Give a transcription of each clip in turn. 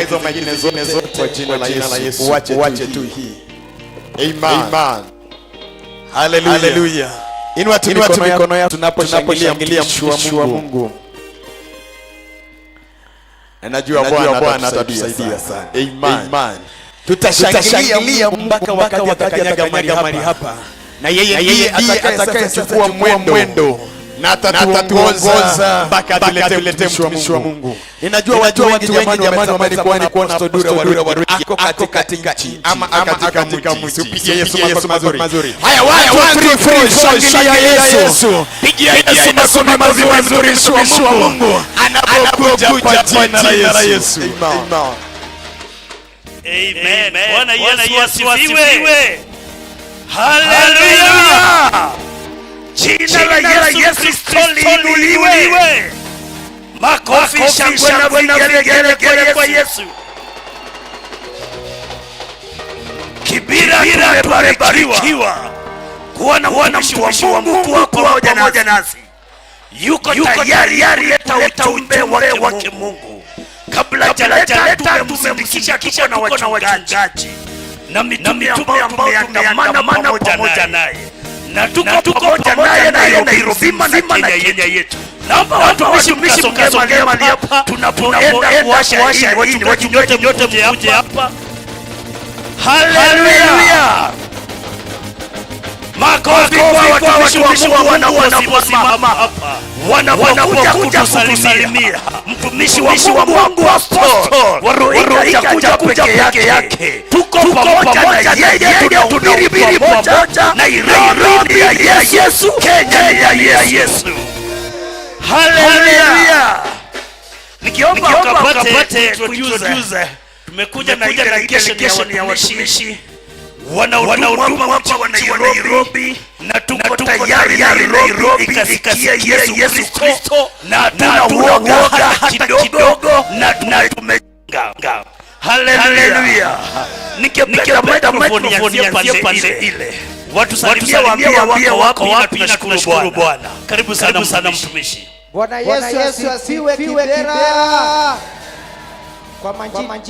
Hizo mengine zote kwa jina la Yesu. Uache tu hii. Amen. Amen. Hallelujah. Hallelujah. Inua tu mikono yako tunaposhangilia mtumishi wa Mungu. Na najua Bwana atatusaidia sana. Amen. Amen. Tutashangilia mpaka wakati atakanyaga mahali hapa. Na yeye ndiye atakayechukua mwendo na atatuongoza mpaka atuletee mtumishi wa Mungu. Ninajua watu wengi jamani wamekuwa ni kuona Pastor Dura wa ako katika nchi ama katika mji. Upige Yesu makofi mazuri. Haya, 1 2 3 4, shangilia Yesu. Pigia Yesu makofi mazuri mtumishi wa Mungu anapokuja kwa jina la Yesu. Amen. Amen. Bwana Yesu asifiwe. Haleluya. Jina la Yesu Kristo liinuliwe. Makofi, shangwe na vigelegele kwa Yesu. Kibira tumebarikiwa kuwa na mtumishi wa Mungu kuwa pamoja nasi. Yuko tayari kuleta ujumbe wa kimungu. Kabla hajaleta tumemshirikisha kisha na wachungaji na mitume ambao tumeandamana pamoja naye na tuko pamoja naye Nairobi nzima na Kenya yetu. Naomba watumishi mkasogee mahali hapa tunapoenda kuwasha hii, wachungaji nyote mje hapa. Haleluya! Makofi kwa watumishi wa Mungu wanaposimama hapa, wanapokuja kutusalimia. Mtumishi wa Mungu Apostle wa Ruika hajakuja peke yake, tuko pamoja na yeye, tunahubiri pamoja. Nairobi ya Yesu, Kenya ya Yesu. Haleluya! Nikiomba ukapate kuintroduce, tumekuja na delegation ya watumishi wanaotumwa hapa wa Nairobi, na tuko tayari Nairobi ikasikia Yesu Kristo, na hatuna uoga hata kidogo, na tumejenga. Haleluya! Ningependa microphone ianzie pande ile, watu salimia, waambie wako wapi, na tunashukuru Bwana. Karibu sana mtumishi. Bwana Yesu asifiwe. Kibera. Kwa majina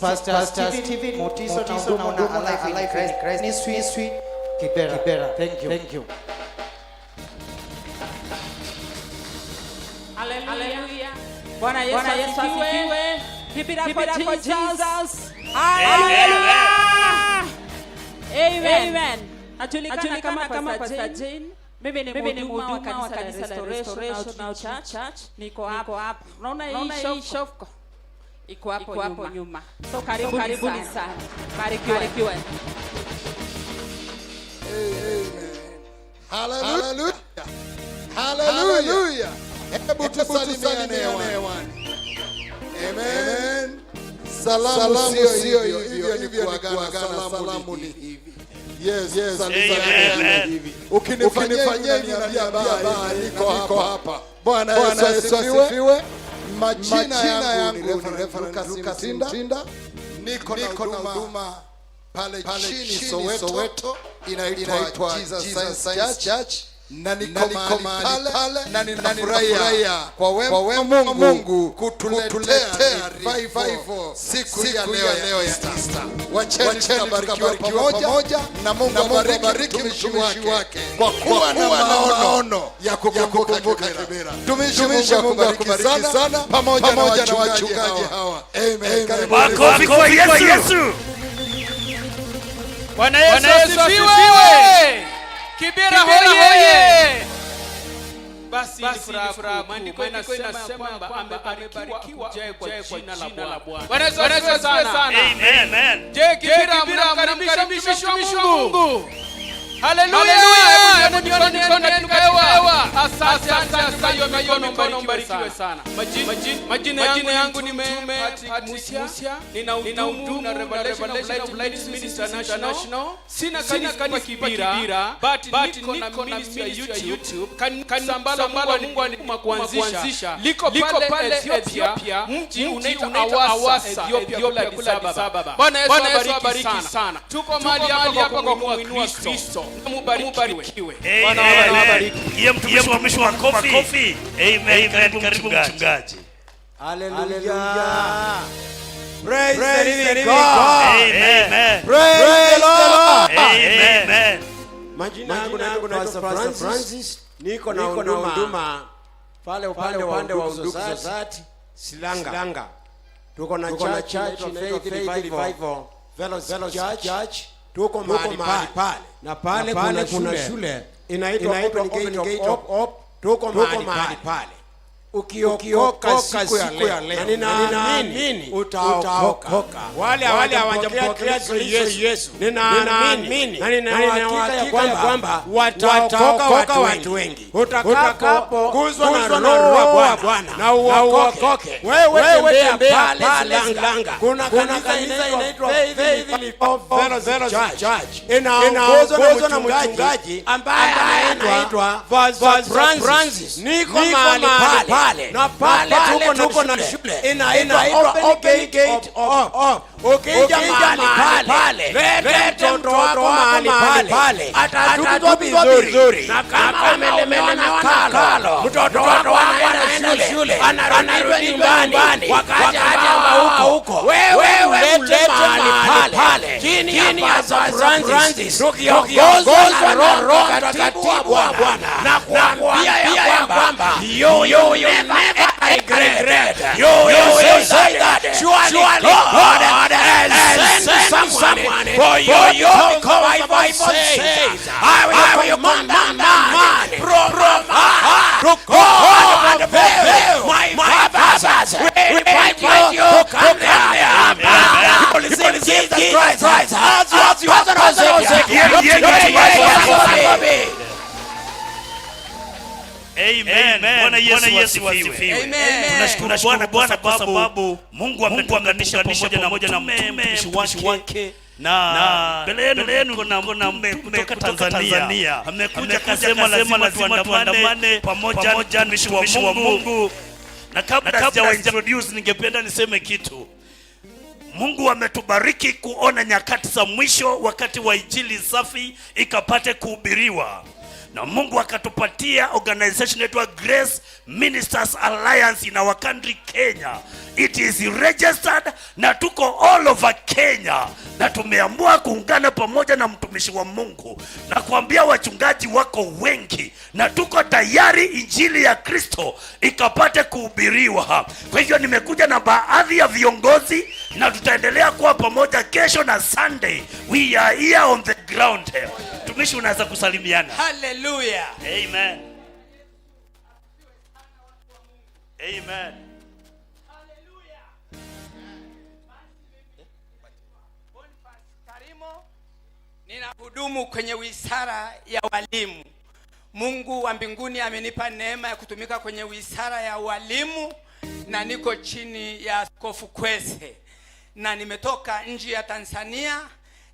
Pastor Stephen Mutiso na huduma na Alive in Christ Niswi Kibera. Thank you. Thank you. Haleluya. Bwana Yesu asifiwe. Keep it up for Jesus. Haleluya. Amen. Najulikana kama Pastor Jane. Mimi ni mhuduma wa kanisa la Restoration Outreach Church. Niko hapa. Unaona hii shofko iko hapo nyuma. So karibuni sana. Barikiwe. Hallelujah. Hallelujah. Hebu tusalimiane hewani. Amen. Salamu sio hivyo, ni kuagana. Salamu ni hivi. Yes, yes. Amen. Ukinifanyia hivi unaniambia bye, niko hapa. Bwana Yesu asifiwe. Majina yangu ni Reverend Lucas Mtinda. Niko na huduma pale chini Soweto, inaitwa Jesus Science Church, na niko mahali pale na ninafurahia kwa wema Mungu kutuletea revival siku ya leo ya Easter. Wacheni tukabarikiwa pamoja na Mungu abariki mtumishi wake kwa kuwa na maono ya kukumbuka Kibera. Mtumishi Mungu akubariki sana pamoja na wachungaji hawa. Amen. Makofi kwa Yesu. Bwana Yesu asifiwe. Kibera hoye! Basi ni furaha. Maandiko inasema kwamba amebarikiwa ajaye kwa jina la Bwana. Bwana Yesu asifiwe sana. Amen. Je, Kibera mnamkaribisha mtumishi wa Mungu? Haleluya! Hebu nione mikono katika hewa. Asante, asante, hiyo mikono mbarikiwe sana. Majina yangu ni Mtume Patrick Musia, nina hudumu na Revelation of Light Ministry International. Sina kanisa Kibera, but niko na ministry ya YouTube. Kanisa ambalo Mungu alituma kuanzisha liko pale Ethiopia, mji unaitwa Awasa, Ethiopia kule Addis Ababa. Bwana Yesu abariki sana. Tuko mahali hapa kwa kumuinua Kristo. Mubarikiwe. Bwana awabariki. Yeye mtumishi wa kofi. Amen. Karibu mchungaji. Haleluya. Praise the living God. Amen. Praise the Lord. Amen. Majina yangu naitwa Pastor Francis, niko na huduma pale upande wa Undugu Society Silanga. Tuko na church inaitwa Faith Revival Fellowship Church. Tuko mahali pale, na pale kuna shule inaitwa Open Gate of Hope. Tuko mahali pale. Ukiokoka siku ya leo, na ninaamini utaokoka. Wale hawajampokea Kristo Yesu, ninaamini na nina uhakika ya kwamba wataokoka watu wengi. Utakapoguswa na Roho wa Bwana na uokoke, wewe tembea pale Silanga, kuna kanisa inaitwa Faith Revival Church, inaongozwa na mchungaji ambaye anaitwa Pastor Francis. Niko mahali pale, na pale tuko na shule inaitwa Open Gate of Hope. Ukija mahali pale, lete mtoto wako mahali pale, atatunzwa vizuri, na kama umelemewa na kalo, mtoto wako anaenda shule, anarudi nyumbani, wakati ambao huko wewe mlete mahali pale chini ya Pastor Francis, tukiongozwa na Roho Mtakatifu wa Bwana, na kuambia ya kwamba you never regret. You will say that surely God has sent someone for you, because the Bible says, I will command man from her to go and fulfill my purpose. We invite you to come there. You will see Jesus Christ as your personal Savior. Amen. Bwana Yesu asifiwe. Tunashukuru Bwana kwa sababu Mungu ametuunganisha pamoja na mtumishi wake, na mbele yenu kuna mume kutoka Tanzania amekuja akasema lazima tuandamane pamoja na mtumishi wa Mungu. Na kabla sijawa introduce, ningependa niseme kitu. Mungu ametubariki kuona nyakati za mwisho, wakati wa injili safi ikapate kuhubiriwa. Na Mungu akatupatia organization inaitwa Grace Ministers Alliance in our country Kenya. It is registered na tuko all over Kenya, na tumeamua kuungana pamoja na mtumishi wa Mungu na kuambia wachungaji wako wengi, na tuko tayari injili ya Kristo ikapate kuhubiriwa. Kwa hivyo nimekuja na baadhi ya viongozi na tutaendelea kuwa pamoja kesho na Sunday. We are here on the ground. Mtumishi, unaweza kusalimiana. Hallelujah. Amen. Amen. Hallelujah. Karimo, ninahudumu kwenye wizara ya walimu. Mungu wa mbinguni amenipa neema ya kutumika kwenye wizara ya walimu, na niko chini ya Askofu Kwese, na nimetoka nchi ya Tanzania,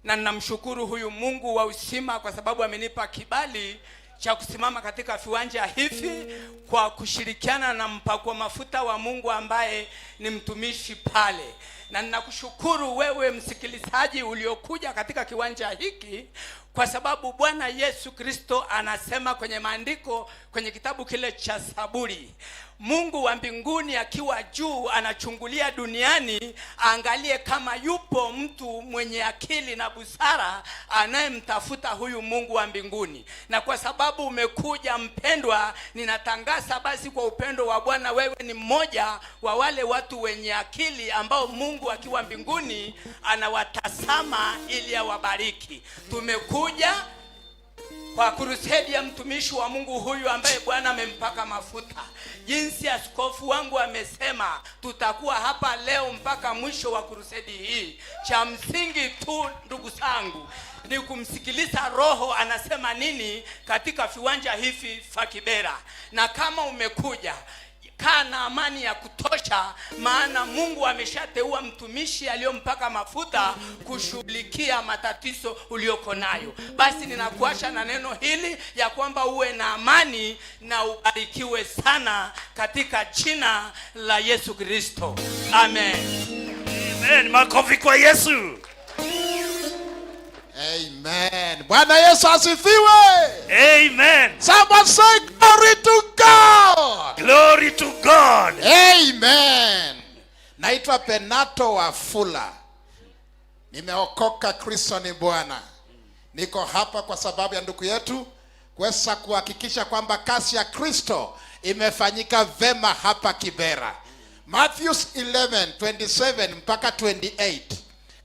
na ninamshukuru huyu Mungu wa uzima kwa sababu amenipa kibali cha kusimama katika viwanja hivi kwa kushirikiana na mpakwa mafuta wa Mungu ambaye ni mtumishi pale. Na ninakushukuru wewe msikilizaji uliokuja katika kiwanja hiki, kwa sababu Bwana Yesu Kristo anasema kwenye maandiko, kwenye kitabu kile cha Zaburi, Mungu wa mbinguni akiwa juu anachungulia duniani, aangalie kama yupo mtu mwenye akili na busara anayemtafuta huyu Mungu wa mbinguni. Na kwa sababu umekuja mpendwa, ninatangaza basi kwa upendo wa Bwana, wewe ni mmoja wa wale watu wenye akili ambao Mungu akiwa mbinguni anawatazama ili awabariki. Tumekuja kwa crusade ya mtumishi wa Mungu huyu ambaye Bwana amempaka mafuta. Jinsi askofu wangu amesema, tutakuwa hapa leo mpaka mwisho wa crusade hii. Cha msingi tu ndugu zangu ni kumsikiliza Roho anasema nini katika viwanja hivi vya Kibera. Na kama umekuja, kaa na amani ya kutosha, maana Mungu ameshateua mtumishi aliyompaka mafuta kushughulikia matatizo ulioko nayo. Basi ninakuacha na neno hili ya kwamba uwe na amani na ubarikiwe sana katika jina la Yesu Kristo. Amen. Amen. Makofi kwa Yesu. Amen. Bwana Yesu asifiwe. Amen. Someone say glory to God. Glory to God. Amen. Naitwa Penato Wafula, nimeokoka, Kristo ni Bwana. Niko hapa kwa sababu ya ndugu yetu kuweza kuhakikisha kwamba kazi ya Kristo imefanyika vema hapa Kibera. Matthews 11:27 mpaka 28,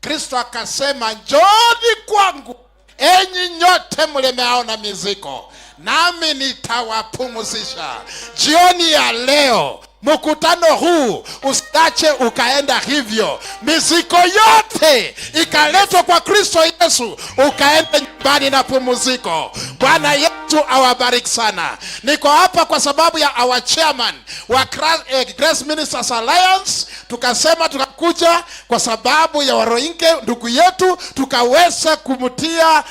Kristo akasema, njooni kwangu enyi nyote mlemeao na mizigo, nami nitawapumzisha. Jioni ya leo mkutano huu usiache ukaenda hivyo, mizigo yote ikaletwa kwa Kristo Yesu, ukaenda nyumbani na pumziko. Bwana Yesu awabariki sana. Niko hapa kwa sababu ya our chairman wa Grace Ministers Alliance. Tukasema tukakuja kwa sababu ya Waruinge ndugu yetu, tukaweza kumtia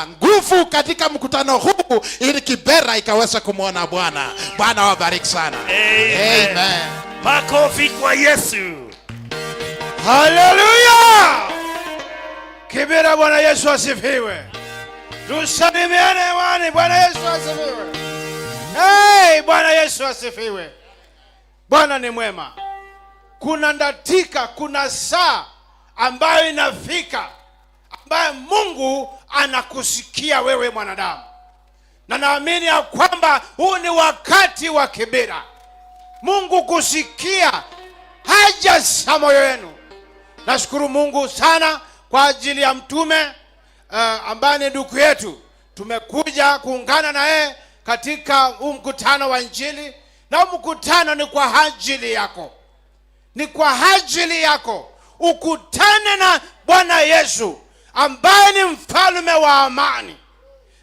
nguvu katika mkutano huu ili Kibera ikaweza kumwona Bwana. Bwana awabariki sana. Amen. Amen. Makofi kwa Yesu. Haleluya! Kibera, Bwana Yesu asifiwe. Tusalimiane hewani. Bwana Yesu asifiwe. Hey, Bwana Yesu asifiwe. Bwana ni mwema. Kuna dakika, kuna saa ambayo inafika ambayo Mungu anakusikia wewe mwanadamu, na naamini ya kwamba huu ni wakati wa Kibera, Mungu kusikia haja za moyo wenu. Nashukuru Mungu sana kwa ajili ya mtume ambaye ni ndugu yetu. Tumekuja kuungana na yeye katika huu mkutano wa Injili, na huu mkutano ni kwa ajili yako, ni kwa ajili yako ukutane na Bwana Yesu ambaye ni mfalme wa amani,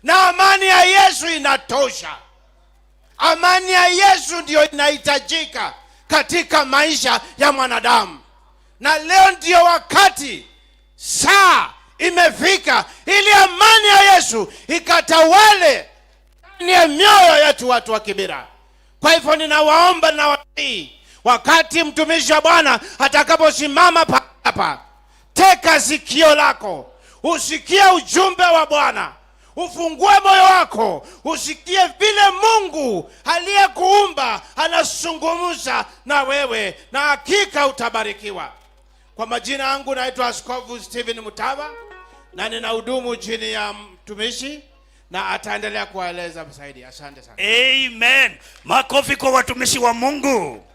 na amani ya Yesu inatosha. Amani ya Yesu ndiyo inahitajika katika maisha ya mwanadamu, na leo ndiyo wakati, saa imefika ili amani ya Yesu ikatawale ndani ya mioyo yetu watu wa Kibera. Kwa hivyo ninawaomba na wasii, wakati mtumishi wa Bwana atakaposimama hapa, teka sikio lako usikie ujumbe wa Bwana, ufungue moyo wako usikie vile Mungu aliyekuumba anazungumza na wewe, na hakika utabarikiwa. Kwa majina yangu naitwa Askofu Stephen Mutava na ninahudumu chini ya mtumishi na ataendelea kuwaeleza zaidi. Asante sana. Amen. Makofi kwa watumishi wa Mungu.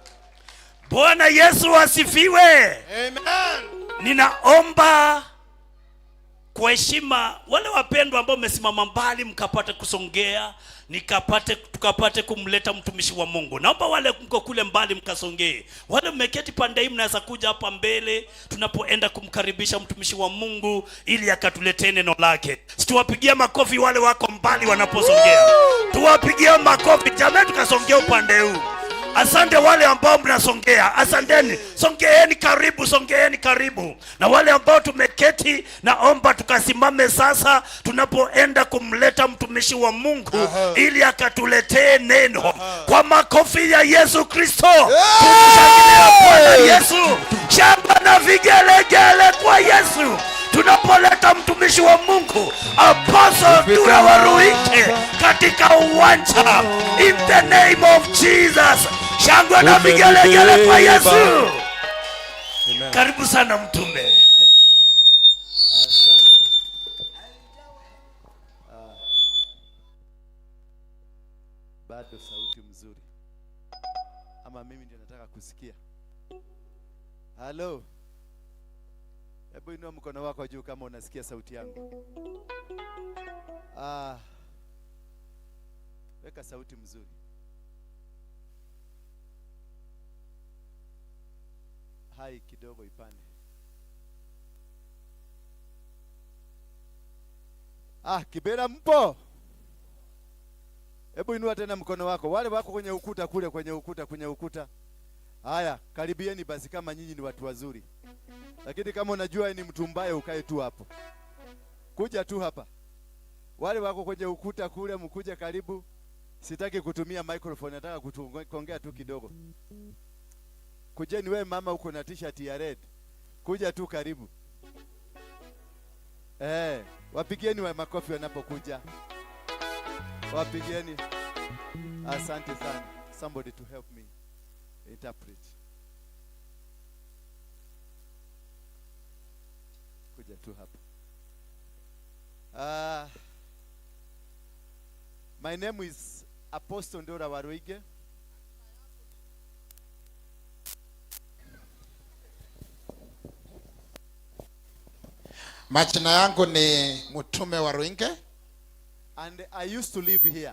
Bwana Yesu asifiwe. Amen. Ninaomba kwa heshima wale wapendwa ambao mmesimama mbali mkapate kusongea, tukapate kumleta mtumishi wa Mungu. Naomba wale mko kule mbali mkasongee. Wale mmeketi pande hii mnaweza kuja hapa mbele tunapoenda kumkaribisha mtumishi wa Mungu ili akatuletee neno lake. Situwapigie makofi wale wako mbali wanaposongea. Tuwapigie makofi jamani, tukasongea upande huu. Asante wale ambao mnasongea, asanteni, songeeni karibu, songeeni karibu. Na wale ambao tumeketi, naomba tukasimame sasa tunapoenda kumleta mtumishi wa Mungu ili akatuletee neno. Kwa makofi ya Yesu Kristo, tumshangilie Bwana Yesu, shangwe na vigelegele kwa Yesu tunapoleta mtumishi wa Mungu Apostle Dura Waruinge katika uwanja, in the name of Jesus. Shangwe na vigelegele kwa Yesu. Amen. Karibu sana mtume. Asante. Bado sauti mzuri, ama mimi ndio nataka kusikia? Halo, hebu inua mkono wako juu kama unasikia sauti yangu. Weka sauti mzuri. Hai kidogo ipande. Kibera mpo? Hebu inua tena mkono wako. Wale wako kwenye ukuta kule, kwenye ukuta, kwenye ukuta. Haya, karibieni basi kama nyinyi ni watu wazuri. Lakini kama unajua ni mtu mbaya ukae tu hapo. Kuja tu hapa. Wale wako kwenye ukuta kule mkuje karibu. Sitaki kutumia microphone, nataka kuongea tu kidogo. Kujeni wewe mama uko na t-shirt ya red. Kuja tu karibu. Wapigieni wa makofi wanapokuja. Wapigieni. Asante sana. Somebody to help me interpret. Kuja tu hapa. My name is Apostle Ndura Waruinge. Majina yangu ni Mtume Waruinge. And I used to live here.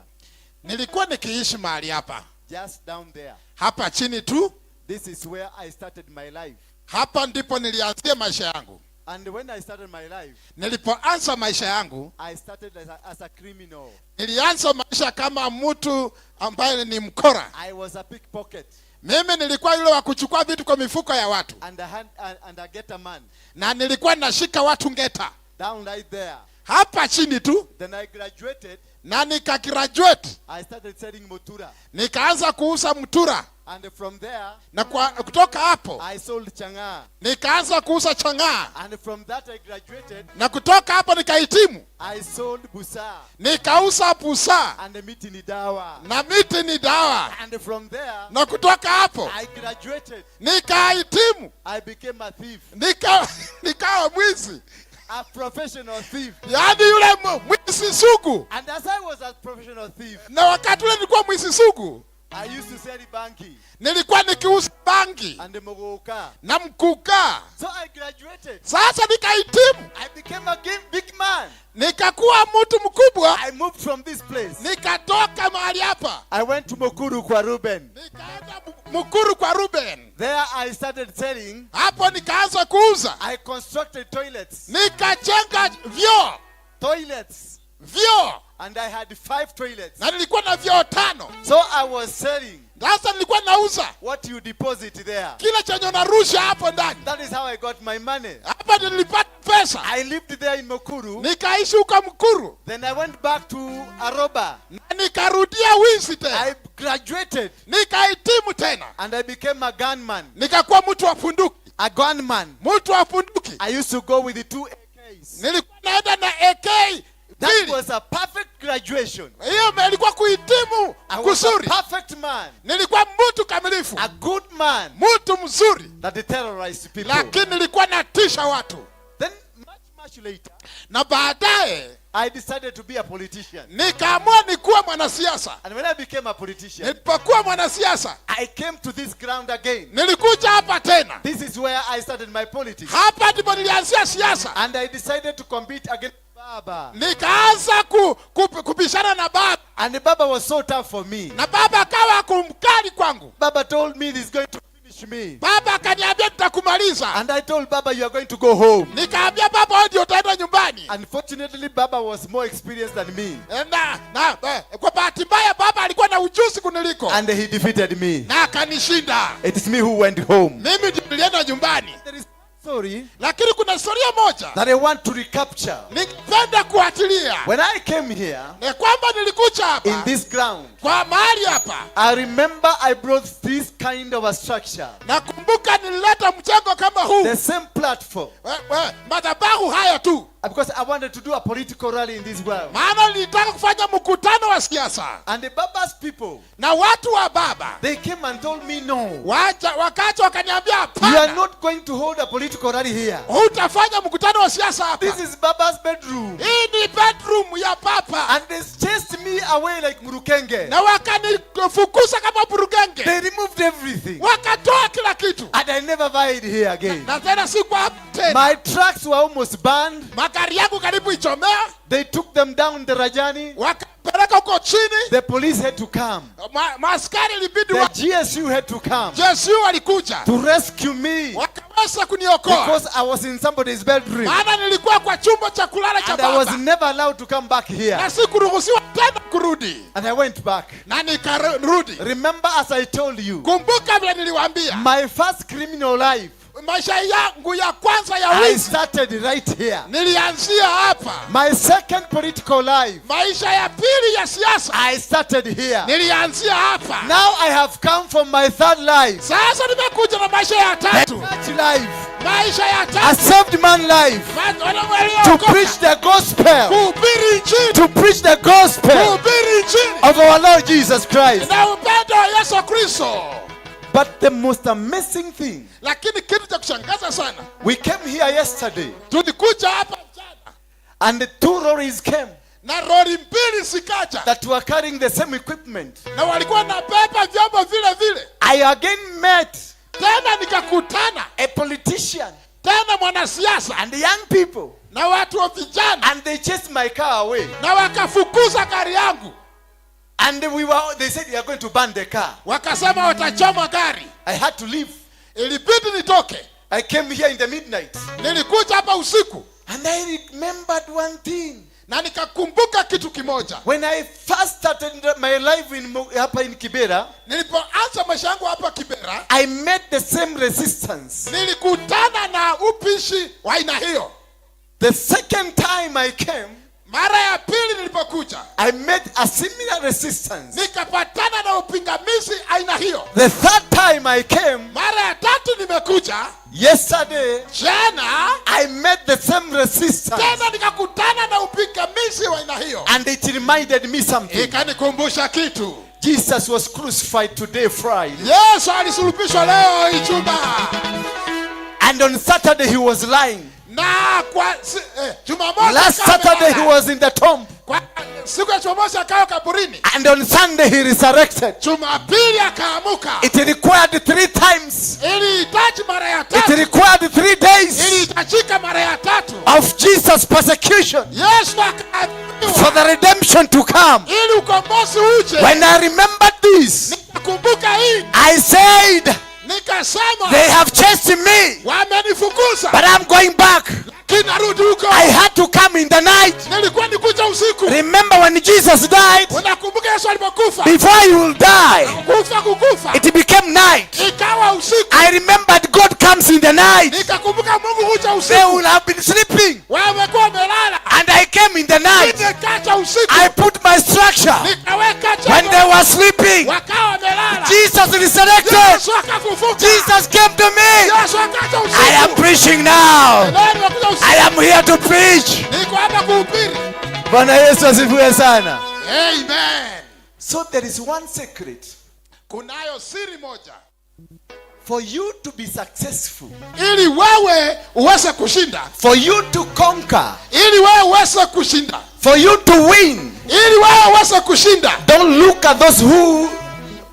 Nilikuwa nikiishi mahali hapa. Just down there. Hapa chini tu. This is where I started my life. Hapa ndipo nilianzia maisha yangu. And when I started my life, nilipoanza maisha yangu, I started as a criminal. Nilianza maisha kama mtu ambaye ni mkora. I was a pickpocket. Mimi nilikuwa yule wa kuchukua vitu kwa mifuko ya watu. And a getter man. Na nilikuwa nashika watu ngeta. Down right there. Hapa chini tu. Then I graduated. Na nikagraduate. I started selling mutura. Nikaanza kuuza mutura. And from there, na kutoka hapo, I sold chang'aa. Nikaanza kuuza chang'aa. And from that I graduated. Na kutoka hapo nikahitimu. I sold busaa. Nikauza busaa. And miti ni dawa. Na miti ni dawa. And from there, na kutoka hapo, I graduated. Nikahitimu. I became a thief. Nikawa mwizi. A professional thief. Yaani yule mwizi sugu. And as I was a professional thief. Na wakati ule nilikuwa mwizi sugu. I used to sell bangi. Nilikuwa nikiuza bangi. And muguka. Na mkuka. So I graduated. Sasa nikahitimu. I became a big man. Nikakuwa mtu mkubwa. I moved from this place. Nikatoka mahali hapa. I went to Mukuru kwa Ruben. Nikaenda Mukuru kwa Ruben. There I started selling. Hapo nikaanza kuuza. I constructed toilets. Nikajenga vyoo. Toilets. Vyoo. And I had 5 toilets. Na nilikuwa na vyoo 5. So I was selling. Sasa nilikuwa nauza. What you deposit there. Kila chenye unarusha hapo ndani. That is how I got my money. Hapa nilipata pesa. I lived there in Mukuru. Nikaishi huko Mukuru. Then I went back to Aroba. Na nikarudia wizi tena. I graduated. Nikahitimu tena. And I became a gunman. Nikakuwa mtu wa bunduki. A gunman. Mtu wa bunduki. I used to go with the 2 AKs. Nilikuwa naenda na AK. That was a perfect graduation. Hiyo ilikuwa kuhitimu kuzuri. I was a perfect man. Nilikuwa mtu kamilifu. A good man. Mtu mzuri. That terrorized people. Lakini nilikuwa natisha watu. Then much later. Na baadaye I decided to be a politician. Nikaamua nikuwa mwanasiasa. And when I became a politician, nilipokuwa mwanasiasa, I came to this ground again. Nilikuja hapa tena. This is where I started my politics. Hapa ndipo nilianzia siasa. And I decided to compete against Baba. Nikaanza kubishana na Baba. And Baba was so tough for me. Na Baba akawa kumkali kwangu. Baba told me he's going to finish me. Baba akaniambia nitakumaliza. And I told Baba you are going to go home. Nikaambia Baba wewe ndio utaenda nyumbani. Unfortunately Baba was more experienced than me. Na kwa bahati mbaya Baba alikuwa na ujuzi kuniliko. And he defeated me. Na akanishinda. It is me who went home. Mimi ndio nilienda nyumbani. There is story. Lakini kuna historia moja that I want to recapture. Ningependa kuachilia. When I came here, ni kwamba nilikuja hapa in this ground, kwa mahali hapa, I remember I brought this kind of a structure. Nakumbuka nilileta mjengo kama huu. The same platform. Madhabahu haya tu. Because I wanted to do a political rally in this world. Maana nilitaka kufanya mkutano wa siasa. And the Baba's people, na watu wa Baba, they came and told me no. Wakaja wakaniambia hapana. You are not going to hold a political rally here. Hutafanya mkutano wa siasa hapa. This is Baba's bedroom. Hii ni bedroom ya Baba. And they chased me away like murukenge. Na wakanifukuza kama murukenge. They removed everything. Wakatoa kila kitu. And I never vied here again. Na tena sikuwa hapa tena. My trucks were almost burned. Magari yangu karibu ichomea. They took them down the Rajani. Wakapeleka huko chini. The police had to come. Maaskari ilibidi The GSU had to come. GSU walikuja. To rescue me. Wakaweza kuniokoa. Because I was in somebody's bedroom. Maana nilikuwa kwa chumba cha kulala cha And I baba. was never allowed to come back here. Na sikuruhusiwa tena kurudi. And I went back. Na nikarudi. Remember as I told you. Kumbuka vile niliwaambia. My first criminal life. Maisha yangu ya kwanza ya I wizi started right here. Nilianzia hapa. My second political life. Maisha ya pili ya siasa. I started here. Nilianzia hapa. Now I have come from my third life. Sasa nimekuja na maisha ya tatu. Church life. Maisha ya tatu. A saved man life. To preach the gospel. Kuhubiri injili. To preach the gospel. Kuhubiri injili. Of our Lord Jesus Christ. Na upendo wa Yesu Kristo. But the most amazing thing, lakini kitu cha kushangaza sana, we came here here yesterday Tulikuja hapa jana and the two lorries came na lori mbili zikaja that were carrying the same equipment. Na walikuwa nabeba vyombo vile vile. I again met Tena nikakutana a politician tena mwanasiasa and young people, na watu wa vijana, and they chased my car away. Na wakafukuza gari yangu. And they said they are going to burn the car. Wakasema watachoma gari. I had to leave. Ilibidi nitoke. I came here in the midnight. Nilikuja hapa usiku. And I remembered one thing. Na nikakumbuka kitu kimoja. When I first started my life in hapa in Kibera, nilipoanza maisha yangu hapa Kibera, I met the same resistance. Nilikutana na upishi wa aina hiyo. The second time I came, mara ya pili nilipokuja, I met a similar resistance. Nikapatana na upingamizi aina hiyo. The third time I came, mara ya tatu nimekuja, yesterday, jana, I met the same resistance. Tena nikakutana na upingamizi wa aina hiyo. And it reminded me something. Ikanikumbusha kitu. Jesus was crucified today, Friday. Yesu alisulubishwa leo Ijumaa. And on Saturday he was lying. Na kwa Jumamosi last Saturday he was in the tomb. Kwa siku ya Jumamosi akawa kaburini. And on Sunday he resurrected. Jumapili akaamuka. It required 3 times. Ilihitaji mara ya tatu. It required 3 days. Ilihitajika mara ya tatu. Of Jesus' persecution. Yesu akaadhibiwa. For the redemption to come. Ili ukombozi uje. When I remembered this, nikakumbuka hii. I said, nikasema, they have chased me, wamenifukuza, but I'm going back. Kinarudi huko. I had to come in the night. Nilikuwa nikuja usiku. Remember when Jesus died? Unakumbuka Yesu alipokufa? Before he will die, kufa. It became night. Ikawa usiku. I remembered God comes in the night. Nikakumbuka Mungu huja usiku. They will have been sleeping. Wamekuwa wamelala. And I came in the night. Nikaja usiku. I put my structure. Nikaweka jengo. When they were sleeping, wakawa wamelala. Jesus resurrected. Yesu akafufuka. Jesus came to me. Yesu akaja usiku. I am preaching now. I am here to preach. Niko hapa kuhubiri. Bwana Yesu asifiwe sana. Amen. So there is one secret. Kunayo siri moja. For you to be successful. Ili wewe uweze kushinda. For you to conquer. Ili wewe uweze kushinda. For you to win. Ili wewe uweze kushinda. Don't look at those who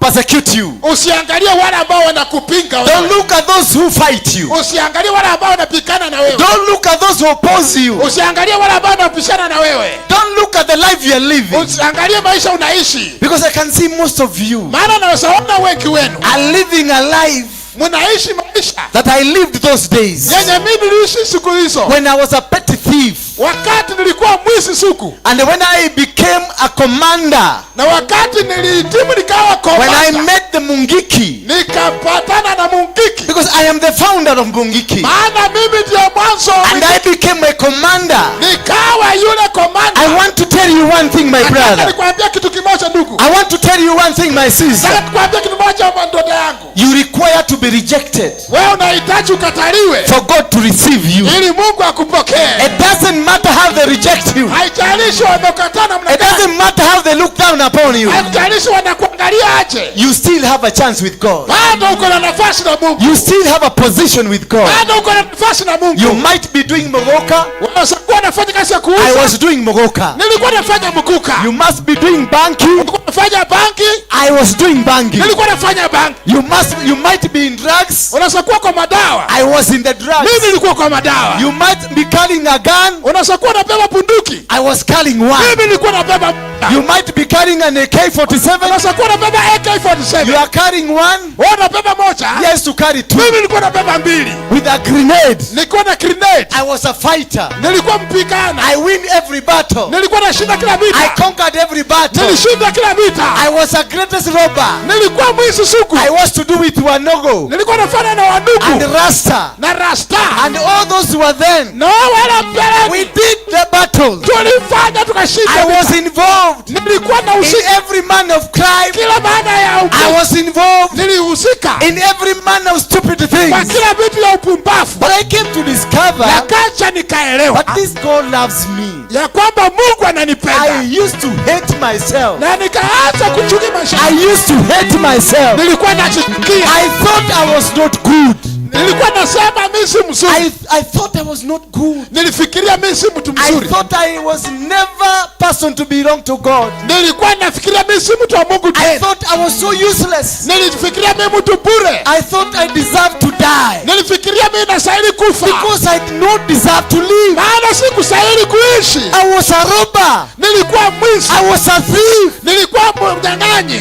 persecute you. Usiangalie wale ambao wanakupinga wewe. Don't look at those who fight you. Usiangalie wale ambao wanapigana na wewe. Don't look at those who oppose you. Usiangalie wale ambao wanapishana na wewe. Don't look at the life you are living. Usiangalie maisha unaishi. Because I can see most of you maana naweza ona wengi wenu are living a life mnaishi maisha that I lived those days. Yenye mimi niliishi siku hizo. When I was a petty thief. Wakati nilikuwa mwizi suku. And when I became a commander. Na wakati nilihitimu nikawa commander. When I met the Mungiki. Nikapatana na Mungiki. Because I am the founder of Mungiki. Maana mimi ndio mwanzo. And I became a commander. Nikawa yule commander. I want to tell you one thing, my brother. Nikwambia kitu kimoja ndugu. I want to tell you one thing, my sister. Nataka nikwambie kitu kimoja ndugu yangu. You require to be rejected. Wewe unahitaji ukataliwe. For God to receive you. Ili Mungu akupokee. It doesn't matter how they reject you. Haijalishi wamekataa namna It gani. doesn't matter how they look down upon you. Haijalishi wanakuangalia aje. You still have a chance with God. Bado uko na nafasi na Mungu. You still have a position with God. Bado uko na nafasi na Mungu. You might be doing mogoka. Unaweza kuwa unafanya kazi ya kuuza. I was doing mogoka. Nilikuwa nafanya mkuka. You must be doing banking. Nilikuwa nafanya banki. I was doing banking. Nilikuwa nafanya banki. You might be in drugs. Unaweza kuwa kwa madawa. I was in the drugs. Mimi nilikuwa kwa madawa. You might be carrying a gun. Unaweza kuwa unabeba bunduki. I was carrying one. Mimi nilikuwa nabeba. You might be carrying an AK-47. Unaweza kuwa unabeba AK-47. You are carrying one. Wewe unabeba moja. Yes, to carry two. Mimi nilikuwa nabeba mbili. With a grenade. Nilikuwa na grenade. I was a fighter. Nilikuwa mpigana. I win every battle. Nilikuwa nashinda kila vita. I conquered every battle. Nilishinda kila vita. I was a greatest robber. Nilikuwa mwizi sugu. I was to do with Wanogo. Nilikuwa nafanya na Wanugu. And Rasta. Na Rasta. And all those who were then. No, wala mbele. We did the battle. Tulifanya tukashinda. I was involved. Nilikuwa na in every man of crime. Kila maana ya I was involved. Nilihusika. In every manner of stupid things. Kwa kila vitu ya upumbavu. But I came to discover. Nakacha nikaelewa. But this God loves me. Ya kwamba Mungu ananipenda. I used to hate myself. Na nikaanza kuchukia maisha. I used to hate myself. Nilikuwa nachukia. I thought I was not good. Nilikuwa nasema mimi si mzuri. I thought I was not good. Nilifikiria mimi si mtu I mzuri. thought I was never person to belong to God. Nilikuwa nafikiria mimi si mtu wa Mungu I tena. thought I was so useless. Nilifikiria mimi mtu bure. I thought I deserved to die. Nilifikiria mimi nastahili kufa. Because I did not deserve to live. Maana sikustahili kuishi. I was a robber. Nilikuwa mwizi. I was a thief. Nilikuwa mnyang'anyi.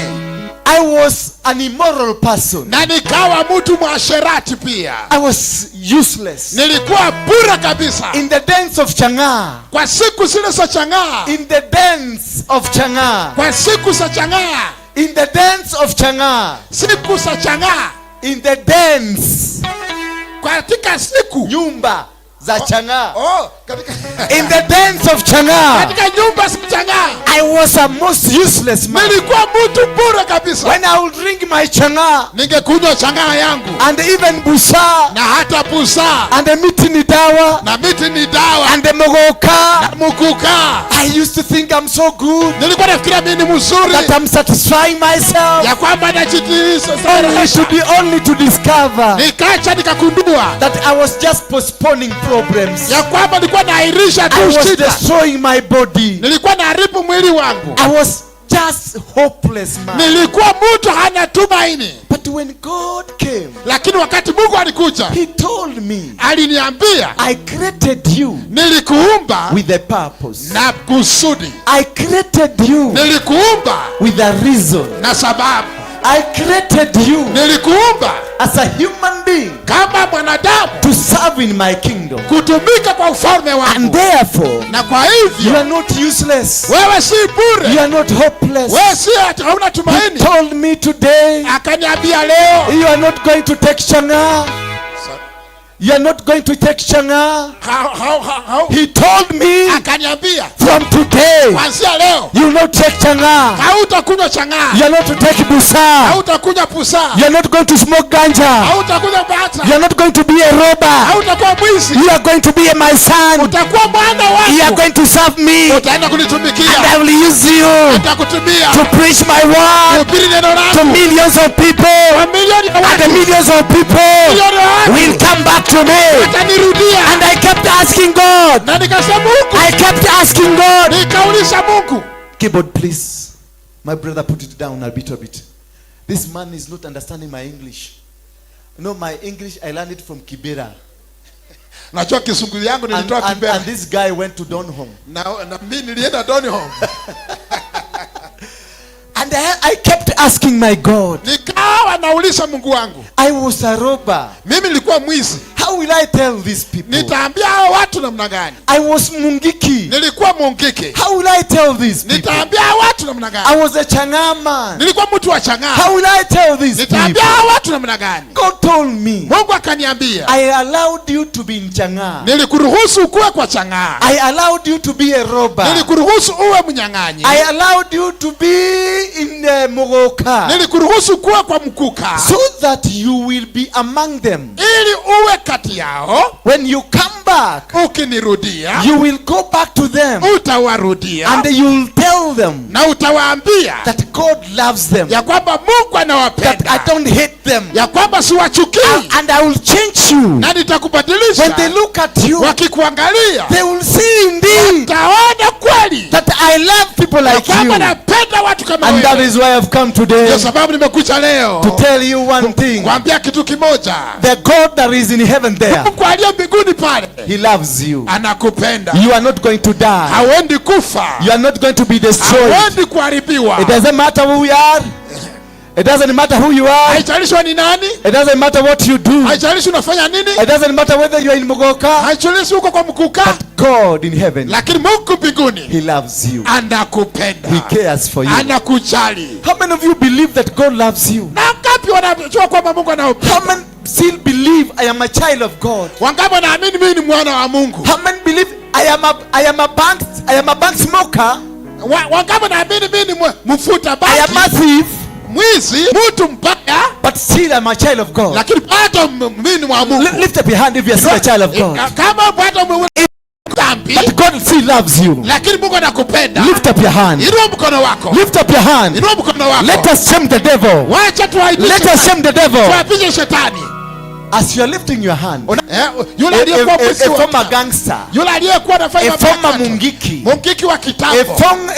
I was an immoral person. Na nikawa mtu mwasherati pia. I was useless. Nilikuwa bure kabisa. In the dance of Chang'aa. Kwa siku zile za Chang'aa. In the dance of Chang'aa. Kwa siku za Chang'aa. In the dance of Chang'aa. Siku za Chang'aa. In the dance. Katika siku nyumba za Chang'aa. Oh, katika In the dance of Chang'aa. Katika nyumba za Chang'aa. I was a most useless man. Nilikuwa mtu bure kabisa. When I would drink my Chang'aa. Ningekunywa Chang'aa yangu. And even busa. Na hata busa. And the miti ni dawa. Na miti ni dawa. And the mogoka. Na muguka. I used to think I'm so good. Nilikuwa nafikiria mimi ni mzuri. That I'm satisfying myself. Ya kwamba najitiisha. Only to discover. Nikacha nikagundua. That I was just postponing problems. Ya kwamba nilikuwa naahirisha tu I was shida. destroying my body. Nilikuwa naharibu mwili wangu. I was just hopeless man. Nilikuwa mtu hana tumaini. But when God came, lakini wakati Mungu alikuja, he told me, aliniambia, I created you nilikuumba with a purpose. Na kusudi. I created you nilikuumba with a reason. Na sababu. I created you nilikuumba as a human being kama mwanadamu to serve in my kingdom, kutumika kwa ufalme wangu. And therefore, na kwa hivyo, you are not useless. Wewe si bure. You are not hopeless. Wewe si hauna tumaini. He told me today, akaniambia leo, you are not going to take Chang'aa. You are not going to take Chang'aa. How? He told me, akaniambia, from today, kuanzia leo, you will not take Chang'aa. Hautakunywa Chang'aa. You are not to take busa. Hautakunywa busa. You are not going to smoke ganja. Hautakunywa bata. You are not going to be a robber. Hautakuwa mwizi. You are going to be my son. Utakuwa mwana wangu. You are going to serve me. Utaenda kunitumikia. And I will use you. Nitakutumia. To preach my word. Kuhubiri neno langu. To millions of people. Mamilioni ya watu. And the millions of people Milioni ya watu. will come back to me. Watanirudia. And I kept asking God. Na nikasema Mungu. I kept asking God. Nikauliza Mungu. Keyboard, please. My brother, put it down a bit, a bit. This man is not understanding my English. No, my English, I learned it from Kibera. Najua Kizungu yangu nilitoa Kibera. And this guy went to Donholm. Na mimi nilienda Donholm. And I kept asking my God. Nikawa nauliza Mungu wangu. I was a robber. Mimi nilikuwa mwizi. How will I tell these people? Nitaambia hao watu namna gani? I was mungiki. Nilikuwa mungiki. How will I tell these people? Nitaambia hao watu namna gani? I was a Chang'aa man. Nilikuwa mtu wa Chang'aa. How will I tell these people? Nitaambia hao watu namna gani? God told me. Mungu akaniambia. I allowed you to be in Chang'aa. Nilikuruhusu ukuwe kwa Chang'aa. I allowed you to be a robber. Nilikuruhusu uwe mnyang'anyi. I allowed you to be in Mugoka. Nilikuruhusu kuwa kwa mkuka. So that you will be among them. Ili uwe kati yao. When you come back, ukinirudia, you will go back to them. Utawarudia. And you will tell them. Na utawaambia that God loves them. Ya kwamba Mungu anawapenda. That I don't hate them. Ya kwamba siwachukii. And I will change you. Na nitakubadilisha. When they look at you, wakikuangalia, they will see indeed wataona kweli that I love people like ya kwamba you. napenda watu kama And wewe. that is why I've come today. Ndio sababu nimekuja leo. To tell you one thing. Kuambia kitu kimoja. The God that is in heaven there. Mungu aliye mbinguni pale. He loves you. Anakupenda. You are not going to die. Hauendi kufa. You are not going to be destroyed. Hauendi kuharibiwa. It doesn't matter who we are. It doesn't matter who you are. Haijalishi ni nani. It doesn't matter what you do. Haijalishi unafanya nini. It doesn't matter whether you are in Mugoka. Haijalishi uko kwa Muguka. But God in heaven. Lakini Mungu mbinguni. He loves you. Anakupenda. He cares for you. Anakujali. How many of you believe that God loves you? Na ngapi wanajua kwamba Mungu anawapenda? How many still believe I am a child of God? Wangapi wanaamini mimi ni mwana wa Mungu? How many believe I am a bank smoker? Wangapi wanaamini mimi ni mfuta bangi? I am a thief. Mwizi, mtu mbaya, but still I'm a child of God. Lakini bado mimi ni wa Mungu. Lift up your hand if you are still a child of God. Kama bado dhambi, but God still loves you. Lakini Mungu anakupenda. Lift up your hand. Inua mkono wako. Lift up your hand. Inua mkono wako. Let us shame the devil. Wacha tuaibishe. Let us shame the devil. Tuaibishe shetani. As you are lifting your hand, Yule aliyekuwa mwizi a wa former kitambo. gangster, Yule aliyekuwa anafanya a mambo ya former kando. mungiki, Mungiki wa kitambo.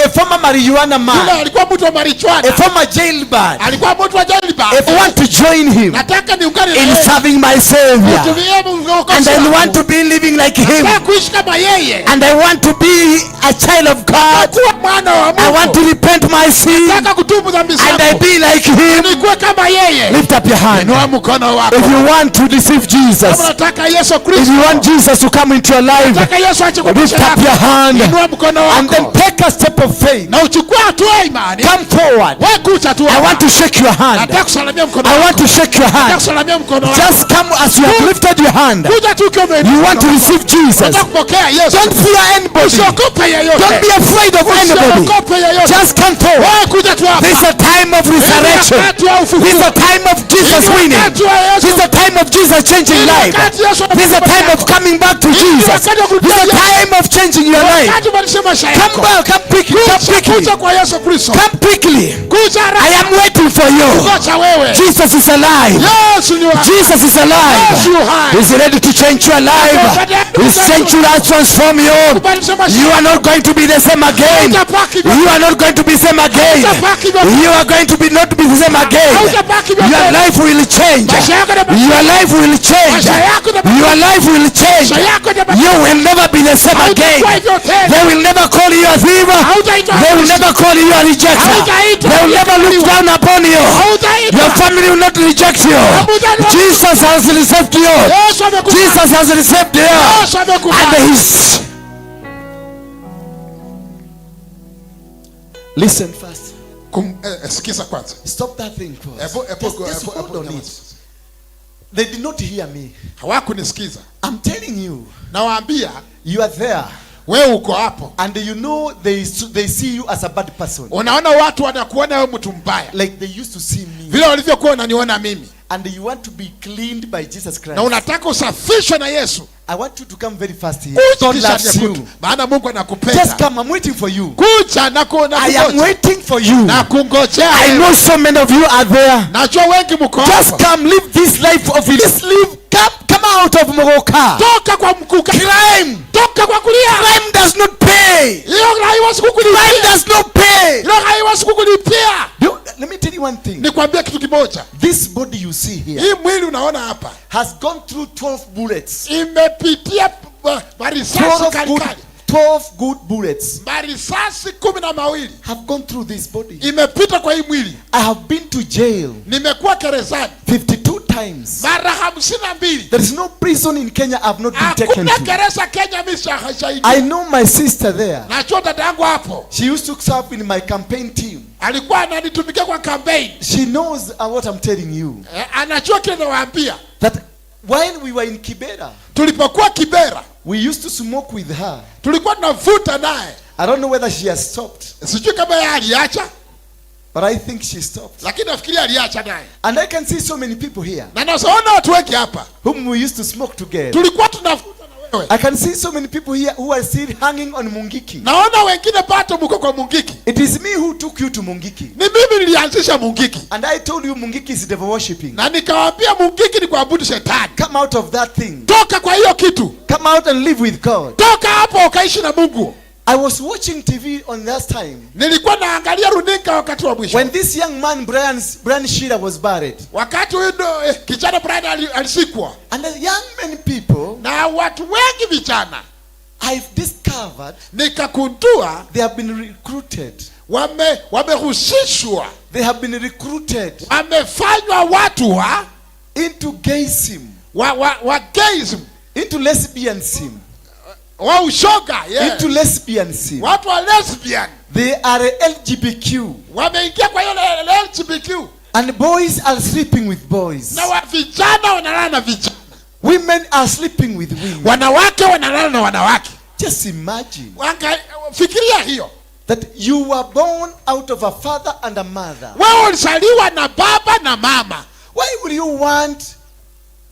a former marijuana Yule man, alikuwa mtu wa marijuana. a former jailbird. Alikuwa mtu wa jailbird. If I want to join him Nataka niungane na in yeye. serving my Savior, Kutumia Mungu wokozi and I wangu. want to be living like him, Nataka kuishi kama yeye. and I want to be a child of God. Kuwa mwana wa I want to Mungu. repent my sin Nataka kutubu dhambi and I zangu. be like him. Nikuwe kama yeye. Lift up your hand. Inua mkono wako. If you want to receive Jesus, Kama unataka Yesu if Kristo. you want Jesus to come into your life, Nataka Yesu aje kwa lift maisha up yako. your hand Inua mkono and then wako. take a step of faith. Na uchukue hatua ya imani. Come forward. Wewe kuja tu. I want to shake your hand. Nataka kusalamia mkono I wako. want to shake your Nataka hand. kusalamia mkono wako. Just come as you have lifted your hand. Kuja tu ukiwa umeinua You want to mkono wako. receive Jesus. Nataka kupokea Yesu. Don't fear anybody. Usiogope yeyote. Don't be afraid of anybody. Usiogope yeyote. Just come forward. Wewe kuja tu hapa. This is a time of resurrection. Wakati wa ufufuo. This is a time of Jesus Ni winning. wakati wa Yesu. This is a time of Jesus changing Ni life. wakati Yesu This is a time of coming back to Jesus. wakati wa This kurudia is a Yesu. time of changing your life. Wakati ubadilishe maisha Come yako. back, come quickly, come Kuja, quickly, kuja kwa Yesu Kristo. come quickly. Kuja haraka. I am waiting for you. Ngoja wewe. Jesus is alive. Yesu ni wa Jesus is alive. Yesu yu hai. He's ready to change your life. He's sent you to transform you. Kubadilisha maisha You are not going to be the same again. You are not going to be the same again. You are going to be not be the same again. Your life will change. Your life will change. Your life will change. You will never be the same again. They will never call you a thief. They will never call you a rejecter. They will never look down upon you. Your family will not reject you. Jesus has received you. Yesu amekubali. Jesus has received you. Yesu amekubali. And he's Listen first. Sikiza kwanza. Stop that thing first. Ebu- ebu- Just ebu- hold ebu- on it. They did not hear me. Hawakunisikiza. I'm telling you, Nawaambia you are there wewe uko hapo. and you know they see you as a bad person. Unaona watu wanakuona wewe mtu mbaya. Like they used to see me. Vile walivyokuwa wananiona mimi. And you want to be cleaned by Jesus Christ. Na unataka usafishwe na Yesu. I want you to come very fast here. Kuja God kisha loves kutu. you. Maana Mungu anakupenda. Just come, I'm waiting for you. Kuja na ku, na I am kungoja. waiting for you. Na kungojea. I know so many of you are there. Najua wengi mko Just hapo. come, live this life of this live. Come out of Mogoka. Toka kwa mkuka. Crime. Toka kwa kulia. Crime does not pay. Hiyo haiwezi kukulipia. Crime does not pay. Hiyo haiwezi kukulipia. Let me tell you one thing. Nikwambie kitu kimoja. This body you see here Hii mwili unaona hapa has gone through 12 bullets. imepitia marisasi 12 kali good, kali. 12 good bullets Marisasi 12 have gone through this body. imepita kwa hii mwili. I have been to jail Nimekuwa gerezani 52 times. mara 52. There is no prison in Kenya I've not been taken Hakuna to. gereza Kenya mimi sijaiingia. I know my sister there. Najua dada yangu hapo She used to serve in my campaign team. alikuwa ananitumikia kwa campaign. She knows what I'm telling you. Anajua kile nawaambia. That while we were in Kibera, Tulipokuwa Kibera we used to smoke with her. tulikuwa tunavuta naye. I don't know whether she has stopped, Sijui kama yeye aliacha, but I think she stopped. lakini nafikiria aliacha naye. And I can see so many people here Na naona watu wengi hapa whom we used to smoke together. tulikuwa tunavuta na wewe. I can see so many people here who are still hanging on Mungiki. Naona wengine bado mko kwa Mungiki. It is me who took you to Mungiki. Ni mimi nilianzisha Mungiki And I told you Mungiki is devil worshipping. na nikawaambia Mungiki ni kuabudu shetani. Come out of that thing. Toka kwa hiyo kitu, Come out and live with God. toka hapo ukaishi na Mungu. I was watching TV on last time Nilikuwa naangalia runinga wakati wa mwisho, when this young man Brian Shearer was buried. wakati huyu ndo kijana Brian alisikwa, And the young many people na watu wengi vijana I've discovered nikagundua they have been recruited. wamehusishwa, They have been recruited wamefanywa watu wa into gayism, wa gayism, into lesbianism, wa ushoga, yeah. into lesbianism. Watu wa lesbian They are LGBTQ. wameingia kwa hiyo LGBTQ, And boys are sleeping with boys. na wa vijana wanalala na vijana, Women are sleeping with women. wanawake wanalala na wanawake. Just imagine Fikiria hiyo. that you were born out of a father and a mother. Wewe ulizaliwa na baba na mama. Why would you want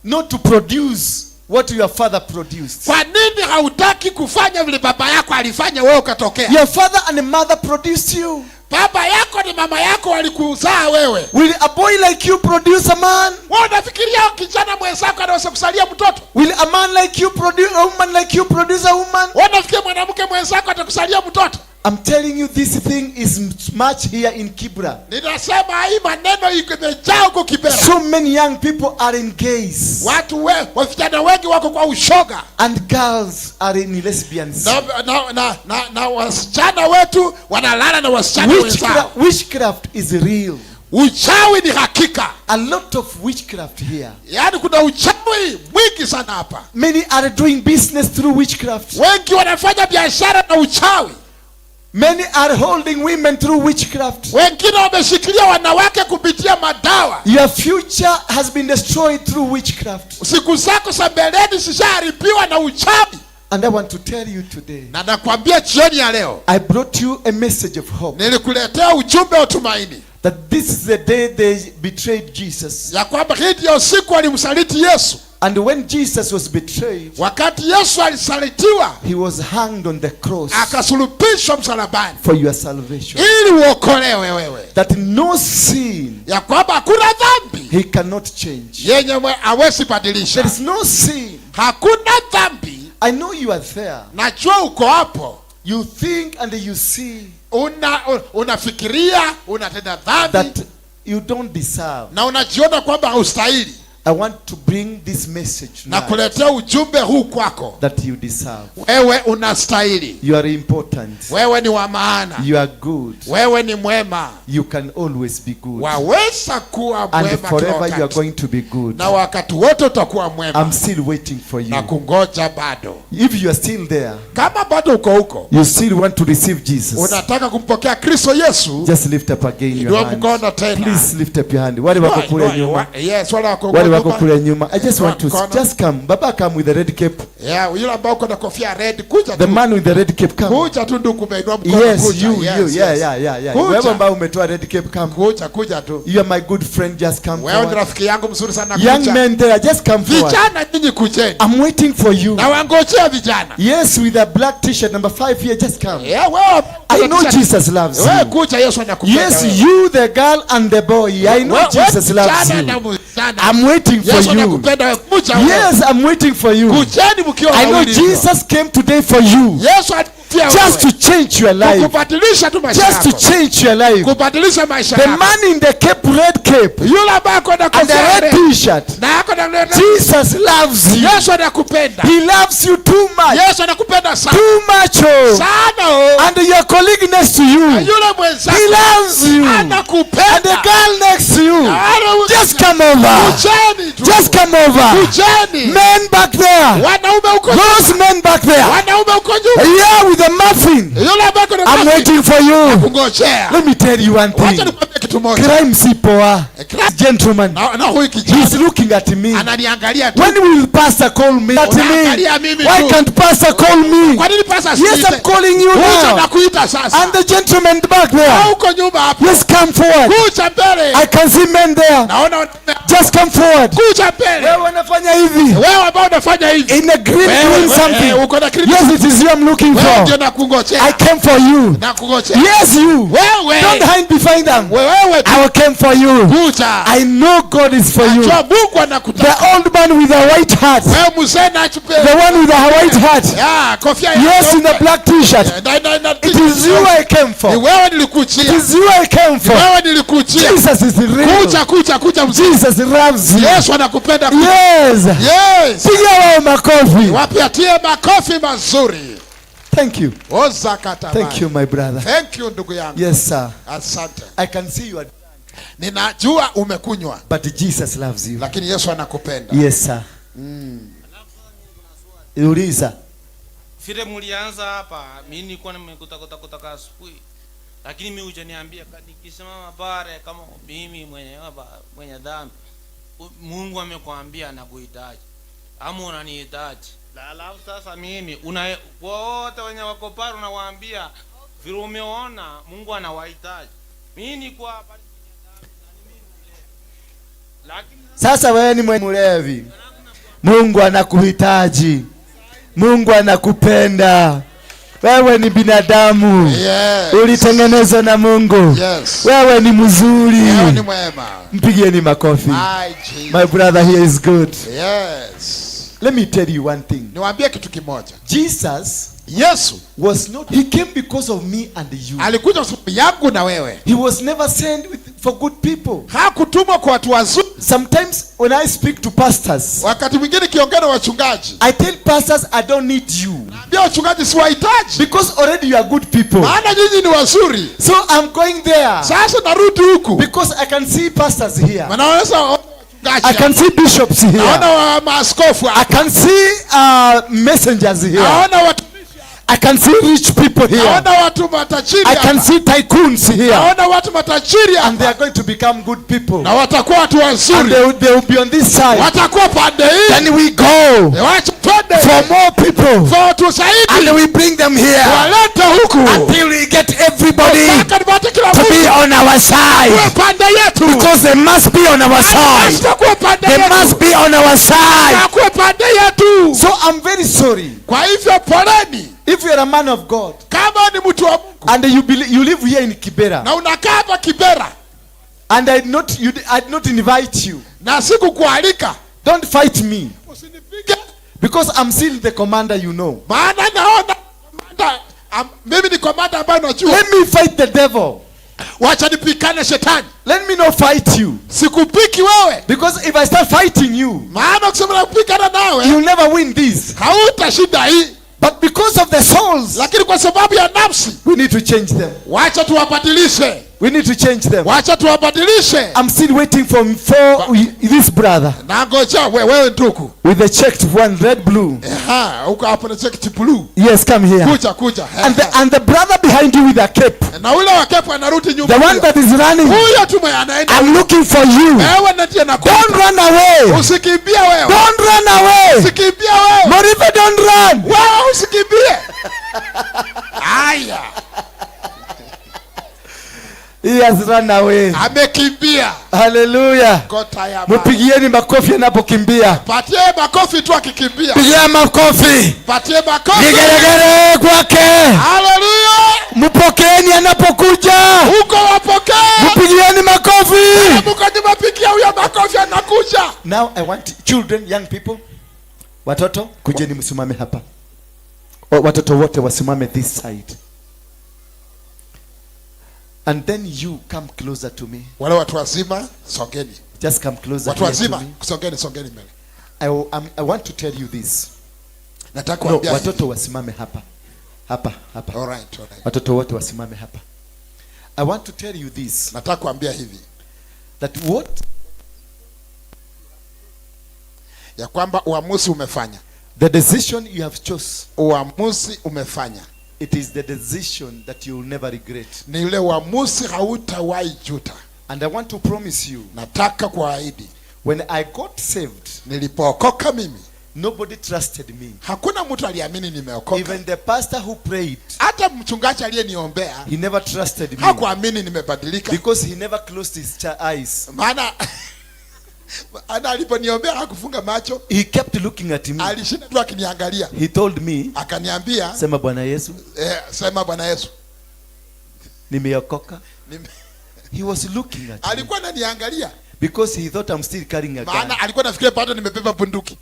not to produce what your father produced? Kwa nini hautaki kufanya vile baba yako alifanya wewe ukatokea? Your father and mother produced you. Baba yako ni mama yako walikuzaa wewe. Will a boy like you produce a man? Wewe unafikiria kijana mwenzako anaweza kusalia mtoto? Will a man like you produce a woman like you produce a woman? Wewe unafikiria mwanamke mwenzako atakusalia mtoto? I'm telling you, this thing is much here in Kibra. Ninasema hii maneno imejaa huko Kibera. So many young people are in gays. Watu vijana wengi wako kwa ushoga. And girls are in lesbians. Na wasichana wetu wanalala na wasichana wenzao. Witchcraft is real. Uchawi ni hakika. A lot of witchcraft here. Yaani kuna uchawi mwingi sana hapa. Many are doing business through witchcraft. Wengi wanafanya biashara na uchawi. Many are holding women through witchcraft. Wengine wameshikilia wanawake kupitia madawa. Your future has been destroyed through witchcraft. Siku zako za mbeleni zishaharibiwa na uchawi. And I want to tell you today. Na nakwambia jioni ya leo. I brought you a message of hope. Nilikuletea ujumbe wa tumaini. That this is the day they betrayed Jesus. Ya kwamba hii ndio siku walimsaliti Yesu. And when Jesus was betrayed, wakati Yesu alisalitiwa, he was hanged on the cross. Akasulubishwa msalabani. For your salvation. Ili uokolewe wewe. That no sin, ya kwamba hakuna dhambi, he cannot change. Yenye hawezi badilisha. There is no sin. Hakuna dhambi. I know you are there. Najua uko hapo. You think and you see. Unafikiria, unatenda dhambi. That you don't deserve. Na unajiona kwamba haustahili. I want to bring this message now. Nakuletea ujumbe huu kwako. That you deserve. Wewe unastahili. You are important. Wewe ni wa maana. You are good. Wewe ni mwema. You can always be good. Waweza kuwa mwema. And forever you are going to be good. Na wakati wote utakuwa mwema. I'm still waiting for you. Na kungoja bado. If you are still there. Kama bado uko huko. You still want to receive Jesus. Unataka kumpokea Kristo Yesu. Just lift up again your hand. Mkono tena. Please lift up your hand. Wale wako kule nyuma. Yes, wale wako wako kule nyuma. I just want to just come. Baba, come with the red cape. Yeah, yule ambao uko na kofia red, kuja tu. The man with the red cape, come. Kuja tu ndugu, umeinua mkono. Yes, kuja. you, yes, you. yes. Yeah. Wewe ambao umetoa red cape, come. Kuja tu. You are my good friend, just come. Wewe ni rafiki yangu mzuri sana, kuja. Young men there, just come forward. Vijana nyinyi kujeni. I'm waiting for you. Na wangojea vijana. Yes, with a black t-shirt number 5 here, just come. Yeah, wewe. I know Jesus loves you. Wewe kuja, Yesu anakupenda. Yes, you the girl and the boy. I know Jesus loves you. I'm waiting for you. Yes, I'm waiting for you. I know Jesus came today for you. Just to change your life. Just to change your life. The man in the cape, red cape, and the red t-shirt. Jesus loves you. He loves you too much. Too much, oh. And your colleague next to you, he loves you. And the girl next to you, just come over. Just come over. Men back there. Those men back there. Yeah, with the muffin. I'm waiting for you. Let me tell you one thing. Crime si poa. Gentleman, he's looking at me. When will pastor call me? At me. Why can't pastor call me? Yes, I'm calling you now. And the gentleman back there. Yes, come forward. I can see men there. Just come forward. Wewe unafanya hivi. In a green something. Yes, it is you I'm looking for. I came for you. Yes, you. Don't hide behind them. I came for you. I know God is for you. The old man with the white hat. The one with the white hat. Yes, in the black t-shirt. It is you I came for. It is you I came for. Jesus is real. Jesus loves you. Yes. Yes. Piga wao makofi. Wapiatie makofi mazuri. Thank you. Thank you, my brother. Thank you, ndugu yangu. Yes, sir. Asante. I can see you are Ninajua umekunywa. But Jesus loves you. Lakini Yesu anakupenda. Yes, sir. Uliza. Vile mlianza hapa, mimi nilikuwa nimekuta kutoka asubuhi. Lakini mimi hujaniambia nikisimama pale kama mimi mwenyewe mwenye dhambi. Mungu amekwambia anakuhitaji. Ama unanihitaji. Alafu sasa mimi una wote wenye wako pale unawaambia vile umeona Mungu anawahitaji. Mimi niko hapa. Sasa wewe ni mlevi. Mungu anakuhitaji. Mungu anakupenda. Wewe ni binadamu. Yes. Ulitengenezwa na Mungu. Yes. Wewe ni mzuri. Wewe ni mwema. Mpigieni makofi. My Jesus. My brother here is good. Yes. Let me tell you one thing. Niwaambie kitu kimoja. Jesus Yesu was not, he came because of me and you. Alikuja kwa sababu yangu na wewe. He was never sent for good people. Hakutumwa kwa watu wazuri. Sometimes when I speak to pastors, wakati mwingine nikiongea na wachungaji, I tell pastors I don't need you. Naambia wachungaji siwahitaji. Because already you are good people. Maana nyinyi ni wazuri. So I'm going there. Sasa narudi huku. Because I can see pastors here. Maana naweza I can see bishops here. Naona wa maaskofu I can see messengers here. Naona watu I can see rich people here. Naona watu matajiri I can hapa. see tycoons here. Naona watu matajiri hapa. And they are going to become good people. Na watakuwa watu wazuri. And they will be on this side. Watakuwa pande hii. Then we go Wacha twende. for more people. For watu zaidi. And we bring them here. Walete huku. Until we get everybody Mpaka tupate kila to mtu. be on our side. Kuwe pande yetu. Because they must be on our side. Kuwe pande They yetu. must be on our side. Kuwe pande yetu. So I'm very sorry. Kwa hivyo poleni. If you are a man of God, kama ni mtu wa Mungu, and you live here in Kibera, na unakaa hapa Kibera, and I did not invite you, na sikukualika, don't fight me. Usinipige. Because I'm still the commander, you know. Maana naona commander, mimi ni commander ambaye najua. Let me fight the devil. Wacha nipikane shetani. Let me not fight you. Sikupiki wewe. Because if I start fighting you, maana ukisema nakupigana nawe, you'll never win this. Hautashinda hii. But because of the souls, lakini kwa sababu ya nafsi, we need to change them. Wacha tuwabadilishe. We need to change them. Wacha tuwabadilishe. I'm still waiting for this brother. Nangoja wewe ndugu. With the checked one, red blue. Aha, uko hapo na checked blue. Yes, come here. Kuja kuja. And the brother behind you with a cape. Na ule wa cape anarudi nyuma. The one that is running. Huyo tu mwenye anaenda. I'm looking for you. Wewe ndiye nakuita. Don't run away. Usikimbie wewe. Don't run away. Usikimbie wewe. Morife, don't run. Wewe usikimbie. Haya. He has run away. Amekimbia. Hallelujah. Mpigieni makofi anapokimbia. Patie makofi tu akikimbia. Pigia makofi. Patie makofi. Vigelegele kwake. Hallelujah. Mpokeeni anapokuja. Huko wapokee. Mpigieni makofi. Mko nimepigia huyo makofi anakuja. Now I want children, young people. Watoto, kujeni msimame hapa. Watoto wote wasimame this side. And then you come closer to me. Wale watu wazima songeni. Just come closer. Watu wazima songeni, songeni mbele. I want to tell you this. Nataka kuambia. No, watoto wasimame hapa. Hapa, hapa. All right, all right. Watoto wote wasimame hapa. I want to tell you this. Nataka kuambia hivi. That what? Ya kwamba uamuzi umefanya. The decision you have chose. Uamuzi umefanya. It is the decision that you will never regret. Ni ule uamuzi hautawahi juta. And I want to promise you. Nataka kuahidi. When I got saved, nilipookoka mimi, nobody trusted me. Hakuna mtu aliamini nimeokoka. Even the pastor who prayed, hata mchungaji aliyeniombea, he never trusted me. Hakuamini nimebadilika. Because he never closed his eyes. Maana ana aliponiombea hakufunga macho. He kept looking at me. Alishinda tu akiniangalia. He told me, akaniambia, sema Bwana Yesu. Sema Bwana Yesu. Nimeokoka. He was looking at me. Alikuwa ananiangalia. Because he thought I'm still carrying a gun. Maana alikuwa anafikiria bado nimebeba bunduki.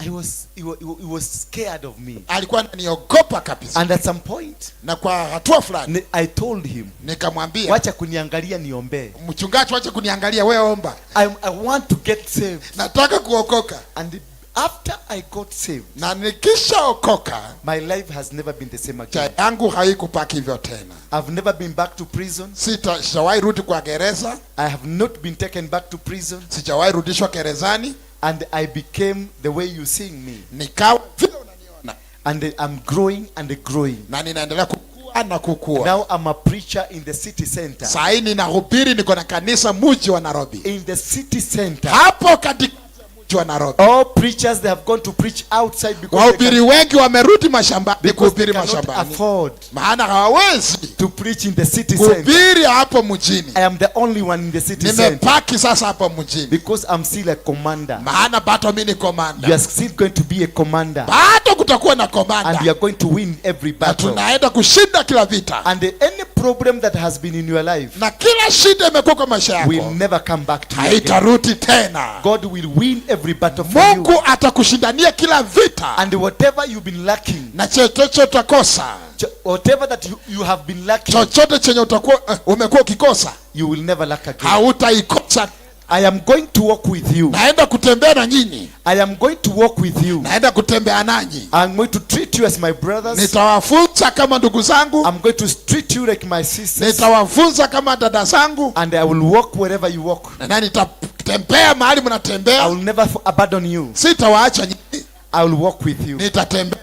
He was scared of me. Alikuwa ananiogopa kabisa. And at some point, na kwa hatua fulani, I told him, nikamwambia, wacha kuniangalia niombe. Mchungaji, wacha kuniangalia wewe omba. I want to get saved. Nataka kuokoka. And after I got saved, na nikishaokoka, my life has never been the same again. Cha yangu haikupaki hivyo tena. I've never been back to prison. Sijawahi rudi kwa gereza. I have not been taken back to prison. Sijawahi rudishwa gerezani. And I became the way you seeing me. Nikawa vile unaniona. And I'm growing and growing. Na ninaendelea kukua na kukua. Now I'm a preacher in the city center. Sasa ninahubiri, niko na kanisa mji wa Nairobi. In the city center. Hapo katika mji wa Nairobi. All preachers, they have gone to preach outside because wahubiri wengi wamerudi mashambani kuhubiri mashambani. Afford Maana hawawezi To preach in the city center. Kuhubiri hapo mjini. I am the only one in the city center. Nimepaki sasa hapo mjini. Because I'm still a commander. Maana bado mimi ni commander. You are still going to be a commander. Bado kutakuwa na commander. And you are going to win every Na battle. tunaenda kushinda kila vita. And any problem that has been in your life Na kila shida imekuwa kwa maisha will yako never come back to you again. haitarudi tena. God will win every battle for you. Mungu atakushindania kila vita, And whatever you've been lacking, na chochote utakosa, whatever that you have been lacking, chochote chenye utakuwa umekuwa ukikosa, you will never lack again. hautaikosa. I am going to walk with you. Naenda kutembea na nyinyi, I am going to walk with you. naenda kutembea nanyi, I'm going to treat you as my brothers. nitawafunza kama ndugu zangu, I'm going to treat you like my sisters. nitawafunza kama dada zangu, And I will walk wherever you walk. na nitatembea mahali I mnatembea, will never abandon you. sitawaacha nyinyi, I will walk with you. nitatembea.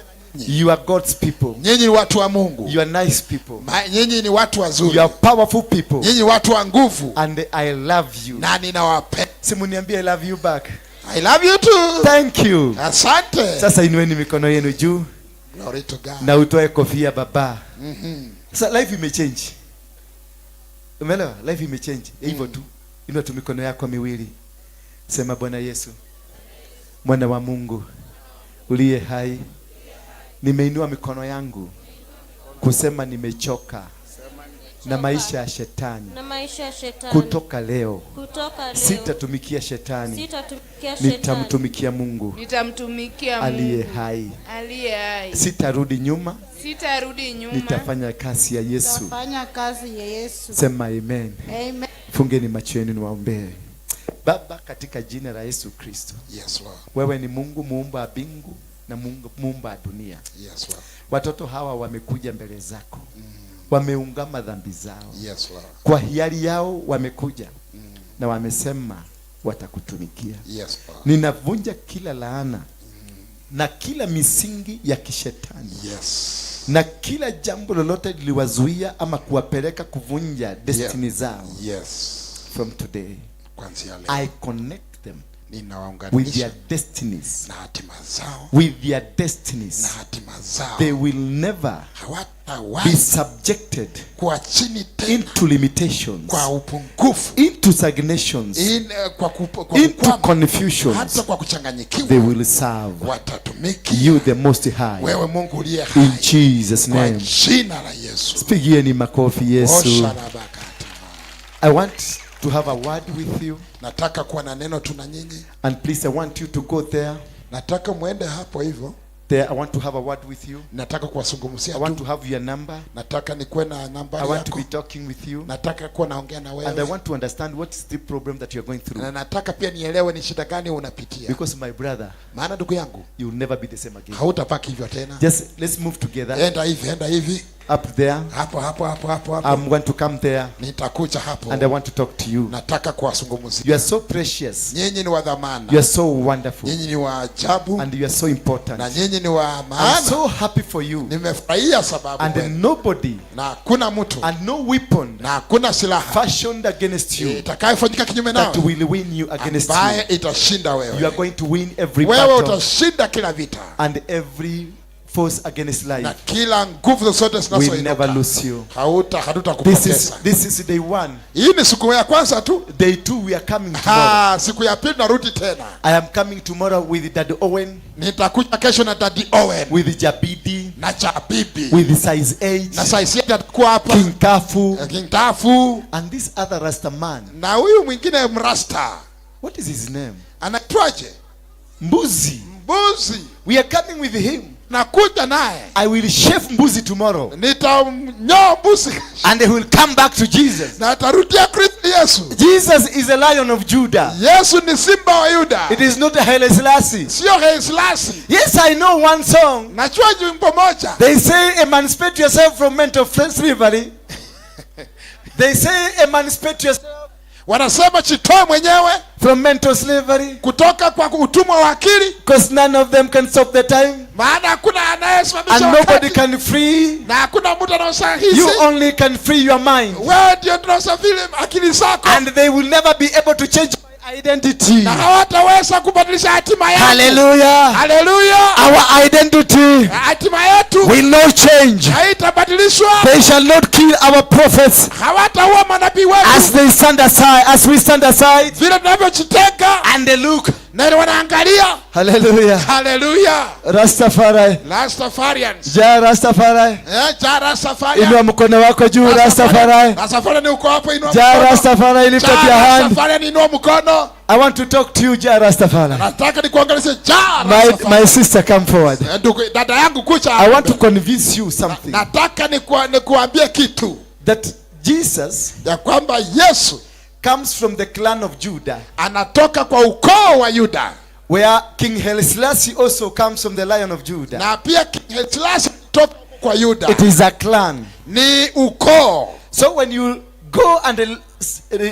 You are God's people. Nyinyi ni watu wa Mungu, You are nice people. Nyinyi ni watu You wazuri, are powerful people. nyinyi watu wa nguvu, And I love you. na ninawapenda. Simuniambie I love you back. I love you too. Thank you. Asante. Sasa inueni mikono yenu juu Glory to God. na utoe kofia baba. Sasa life imechange. Umeelewa? Life imechange. Hivyo tu. Inua tu mikono yako miwili. Sema, Bwana Yesu, mwana wa Mungu uliye hai, nimeinua mikono yangu kusema nimechoka na maisha ya shetani. Na maisha ya shetani. Kutoka leo Kutoka leo sitatumikia shetani, sitatumikia shetani. nitamtumikia Mungu Nitamtumikia aliye Mungu hai. aliye hai. Sitarudi nyuma, Sitarudi nyuma. nitafanya kazi ya Yesu. Fanya kazi ya Yesu. Sema amen. Amen. Fungeni macho yenu niwaombee. Baba, katika jina la Yesu Kristo, Yes, Lord. wewe ni Mungu muumba wa mbingu na Mungu muumba wa dunia. Yes, Lord. Watoto hawa wamekuja mbele zako, wameungama dhambi zao. Yes, Lord. Kwa hiari yao wamekuja na wamesema watakutumikia. Yes, Lord. Ninavunja kila laana na kila misingi ya kishetani. Yes. Na kila jambo lolote liliwazuia ama kuwapeleka kuvunja destiny zao. Yes. From today, Kuanzia leo I connect them with ninawaunganisha their destinies. na hatima zao, With their destinies. na hatima zao. They will never be Hawatawahi subjected kuwa chini tena into limitations, kwa upungufu, into stagnations, kwa into kukwama, confusions. hata kwa kuchanganyikiwa. They will serve Watatumikia you, the Most High. wewe Mungu uliye In hai, Jesus' kwa name. jina la Yesu. Pigieni makofi Yesu. Osharabakata. I want to have a word with you. Nataka kuwa na neno tu na nyinyi, And please, I want you to go there. nataka muende hapo hivyo. There, I want to have a word with you. Nataka kuwazungumzia I want tu, to have your number. nataka nikuwe na I nambari want to yako, be talking with you. nataka kuwa naongea na And I wewe, want to understand what is the problem that you're going na through. nataka pia nielewe ni shida gani unapitia, Because my brother, maana ndugu yangu you'll never be the same again. hautabaki hivyo tena. Just let's move together Enda hivi, enda hivi, up there. hapo hapo hapo hapo hapo, I'm going to come there nitakuja hapo, and I want to talk to you. nataka You kuwazungumzia are so precious. nyinyi. Ni wa dhamana, You are so wonderful. nyinyi ni wa ajabu, And you are so important. na nyinyi ni wa I'm maana. so happy for you. Nimefurahia sababu And kwenu. nobody na hakuna mtu and no weapon na hakuna silaha fashioned against you itakayofanyika kinyume that nawe will win you against ambaye you. itashinda You are wewe. going to win every Wewe battle utashinda kila vita and every force against na life. kila nguvu zozote Will zinazoinuka never lose you. hauta This is hatutakupoteza. this is day one. Hii ni siku ya kwanza tu. Day two, we are coming tomorrow. Ha, siku ya pili narudi tena. I am coming tomorrow with Daddy Owen, Nitakuja kesho na Daddy Owen with Jabidi, na Chabibi with size 8, na size yetu atakuwa hapa King Kafu, King Tafu and this other Rasta man. na huyu mwingine mrasta What is his name? anaitwaje? Mbuzi. Mbuzi. We are coming with him. Nakuja naye, I will shave Mbuzi tomorrow. nitamnyoa mbuzi And he will come back to Jesus. na atarudia Kristo Yesu. Jesus is a lion of Judah. Yesu ni simba wa Yuda, It is not Haile Selassie. sio Haile Selassie. Yes, I know one song. Najua wimbo moja They say emancipate yourself from mental slavery. They say emancipate yourself wanasema jitoe mwenyewe from mental slavery kutoka kwa utumwa wa akili, because none of them can stop the time maana hakuna and anayesimamisha nobody wakati can free. na hakuna mtu anaosahisi. You only can free your mind, Wewe ndio tunaosafiri akili zako, and they will never be able to change my identity. Na hawataweza kubadilisha hatima yako. Hallelujah. Hallelujah. Our identity Hatima yetu will not change. haitabadilishwa. They shall not kill our prophets Hawataua manabii wetu as they stand aside, as we stand aside vile tunavyojitenga and they look. na wanaangalia. Hallelujah. Hallelujah. Rastafari. Rastafarians. Ja Rastafari. Ja Rastafarian. Inua mkono wako juu Rastafari. Rastafarian uko hapo, inua Ja mkono. Rastafari, lift Ja up your hand. Rastafarian, inua mkono. I want to talk to you, Ja Rastafari. Nataka nikuongeleshe Ja My Rastafari. my sister, come forward. Ndugu, dada yangu kucha. I want to convince you something. Nataka nikuambie kitu. That Jesus ya kwamba Yesu comes from the clan of Judah. Anatoka kwa ukoo wa Yuda. Where King Haile Selassie also comes from the Lion of Judah. Na pia King Haile Selassie kutoka kwa Yuda. It is a clan. Ni ukoo. So when you go and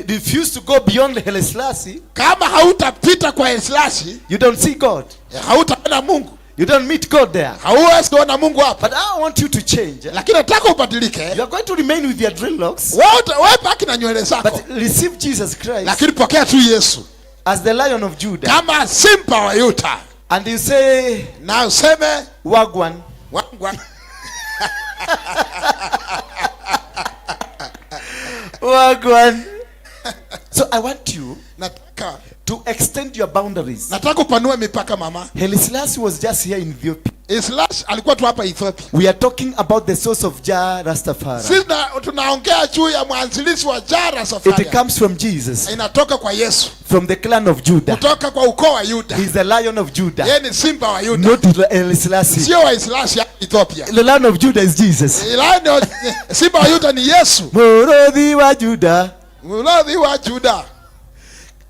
refuse to go beyond Haile Selassie, kama hautapita kwa Haile Selassie, you don't see God. Hautaona Mungu. You don't meet God there. Hauwezi kuona Mungu hapa. But I want you to change. Lakini nataka ubadilike. You are going to remain with your dreadlocks. Wewe baki na nywele zako. But receive Jesus Christ. Lakini pokea tu Yesu. As the Lion of Judah. Kama simba wa Yuda. And you say, na useme Wagwan. Wagwan. Wagwan. So I want you nataka to extend your boundaries. Nataka upanue mipaka mama. Haile Selassie was just here in Ethiopia. Haile Selassie alikuwa tu hapa Ethiopia. We are talking about the source of Jah Rastafari. Sisi tunaongea juu ya mwanzilishi wa Jah Rastafari. It comes from Jesus. Inatoka kwa Yesu. From the clan of Judah. Kutoka kwa ukoo wa Yuda. He's the Lion of Judah. Yeye ni simba wa Yuda. Not Haile Selassie. Sio wa Haile Selassie ya Ethiopia. The Lion of Judah is Jesus. Lion, simba wa Yuda ni Yesu. Murodhi wa Judah. Murodhi wa Judah.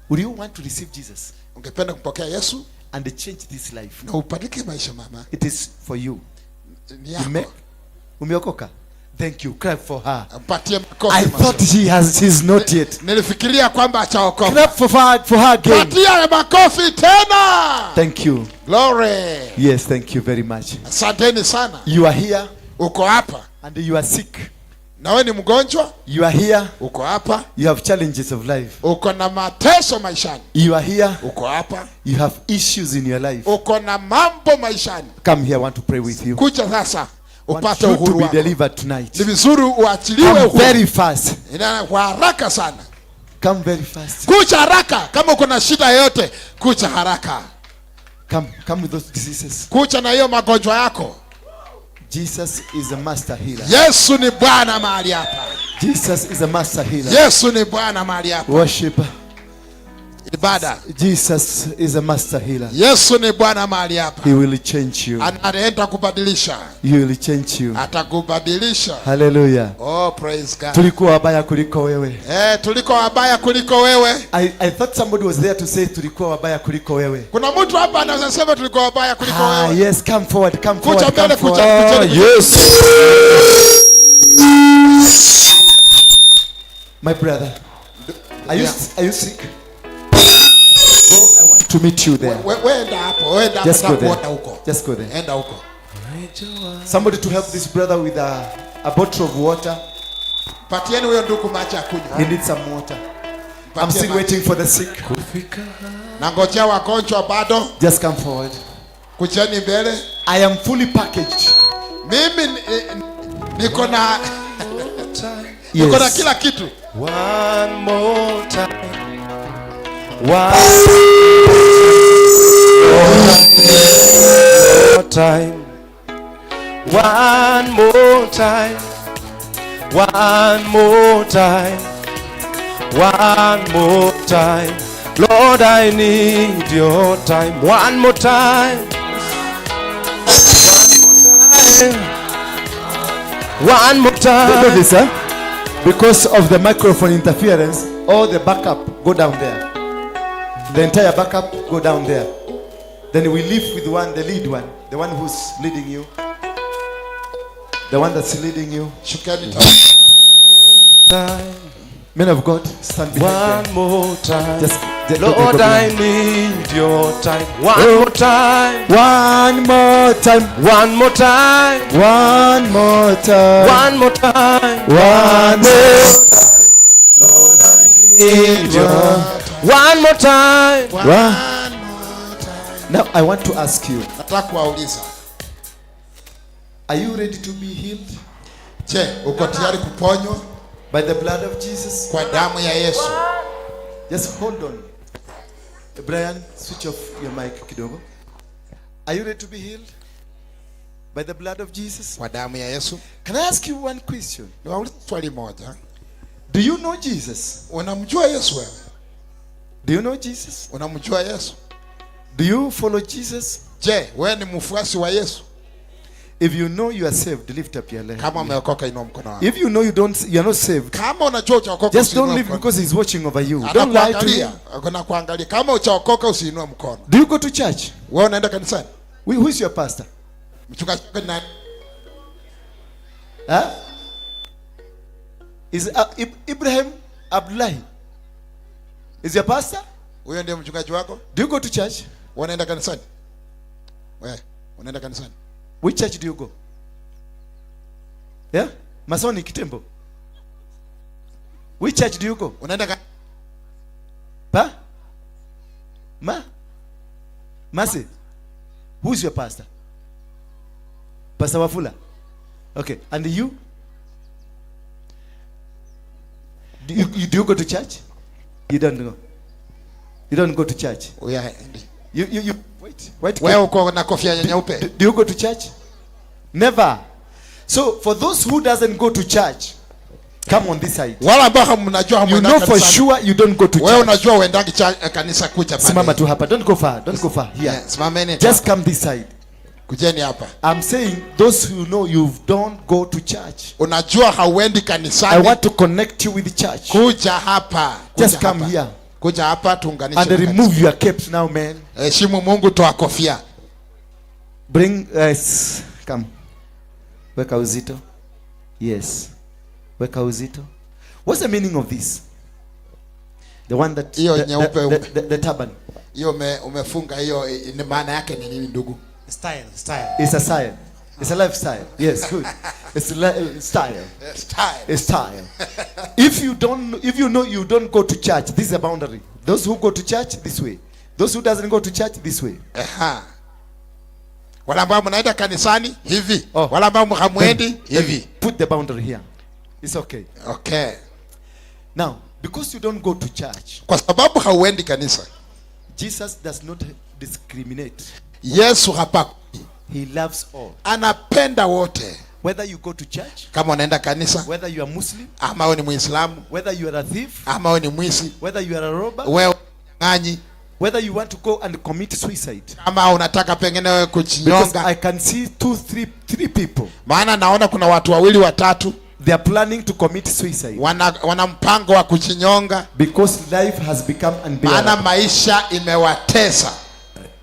Would you want to receive Jesus? Ungependa kumpokea Yesu? And change this life. Na ubadilike maisha mama. It is for you. Ni yako. Umeokoka? Thank you. Clap for her. Mpatie makofi. I thought she's not yet. Nilifikiria kwamba hajaokoka. Clap for her, for her again. Patia makofi tena. Thank you. Glory. Yes, thank you very much. Asanteni sana. You are here. Uko hapa. And you are sick. Na wewe ni mgonjwa? You are here. Uko hapa. You have challenges of life. Uko na mateso maishani. You are here. Uko hapa. You have issues in your life. Uko na mambo maishani. Come here, I want to pray with you. Kuja sasa upate Want you to uhuru be wako. delivered tonight. Ni vizuri uachiliwe Come uhuru. very fast. Ina kwa haraka sana. Come very fast. Kuja haraka kama uko na shida yoyote, kuja haraka. Come with those diseases. Kuja na hiyo magonjwa yako. Jesus is a master healer. Yesu ni Bwana mahali hapa. Jesus is a master healer. Yesu ni Bwana mahali hapa. Worship. Ibada. Jesus is a master healer. Yesu ni Bwana mahali hapa. He will change you. Anaenda kubadilisha. He will change you. Atakubadilisha. Hallelujah. Oh, praise God. Tulikuwa wabaya kuliko wewe. Tulikuwa wabaya kuliko wewe. I thought somebody was there to say tulikuwa wabaya kuliko wewe. Kuna mtu hapa anaweza sema tulikuwa wabaya kuliko wewe. Yes, come forward, come forward. Kuja mbele, come kuja, forward. kuja. Yes. My brother, are you sick? Go, I want to meet you there. Wenda hapo, wenda hapo. Just go there. Huko. Just go there. Enda huko. Somebody to help this brother with a bottle of water. Patieni huyo ndugu maji akunywe. He needs some water. I'm still waiting for the sick. Nangojea wagonjwa bado. Just come forward. Kujeni mbele. I am fully packaged. Mimi niko na niko na kila kitu. One more time. One more time. One more time. One more time. One more time. Lord, I need your time. One more time. One more time. Do this, huh? Because of the microphone interference, all the backup go down there. The entire backup go down there. Then we leave with one, the lead one, the one who's leading you. The one that's leading you. Men of God, stand behind One more time. Just Lord, I need your time. One more time. One more time. One more time. One more time. One more time. One more time. Lord, I need your One more time. One Now I want to ask you, Nataka kuwauliza, are you ready to be healed je, uko tayari kuponywa by the blood of Jesus? kwa damu ya Yesu? Just hold on. Brian, switch off your mic kidogo. Are you ready to be healed by the blood of Jesus? Kwa damu ya Yesu. Can I ask you one question? Niwaulize swali moja. Do you know Jesus? Unamjua Yesu wewe? Do you know Jesus? Unamjua Yesu? Do you follow Jesus? Je, wewe ni mfuasi wa Yesu? If you know you are saved, lift up your leg. Kama umeokoka inua mkono wako. If you know you don't, you are not saved. Kama unajua hujaokoka Just usiinue don't leave mkono. because he's watching over you. Don't lie to him. Anakuangalia, anakuangalia. Kama hujaokoka usiinue mkono. Do you go to church? Wewe unaenda kanisani? Who is your pastor? Mchungaji wako ni nani? Huh? Is Ibrahim Abdullahi? Is your pastor? Huyo ndiye mchungaji wako? Do you go to church? Wewe unaenda kanisani? Wewe unaenda kanisani? Which church do you go? Yeah? Masonic Temple. Which church do you go? Unaenda ka Pa? Ma? Masi? Who's your pastor? Pastor Wafula. Okay. And you? Do you go to church? You don't go. You don't go to church. Huyo haendi. You wait. Wait. Wewe uko na kofia nyeupe. Do you go to church? Never. So for those who doesn't go to church, come on this side. Wala ambao mnajua You hamwendangi know for kanisani. sure you don't go to Wewe church. unajua uendangi kanisa kuja pale. Simama tu hapa. Don't go far. Don't go far. Here. Yeah, simameni tu Just hapa. come this side. Kujeni hapa. I'm saying those who know you don't go to church. Unajua hauendi I kanisani. want to connect you with the church. Kuja hapa. Kuja Just come hapa. here. Kuja hapa tuunganishe. And na kanisa. remove your caps now, man. Heshimu Mungu, toa kofia. Bring us. Come. Weka uzito. Yes. Weka uzito. What's the meaning of this? The one that Hiyo nyeupe the turban. Hiyo umefunga hiyo ni maana yake ni nini ndugu? Style, style. It's a style. It's a lifestyle. Yes, good. It's a style. Style. It's style. If you don't, if you know you don't go to church, this is a boundary. Those who go to church this way. Those who doesn't go to church this way. Aha. Wala ambao mnaenda kanisani hivi. Wala ambao hamwendi hivi. Put the boundary here. It's okay. Okay. Now, because you don't go to church, Kwa sababu hauendi kanisa. Jesus does not discriminate. Yesu hapa He loves all. anapenda wote. Whether you go to church, Kama unaenda kanisa, whether you are Muslim, ama wewe ni Muislamu, whether you are a thief, ama wewe ni mwizi, whether you are a robber, wewe mnyang'anyi, whether you want to go and commit suicide. kama unataka pengine wewe Because kujinyonga. I can see three people. Maana naona kuna watu wawili watatu They are planning to commit suicide. wana mpango wa kujinyonga, Because life has become maana unbearable. maisha imewatesa.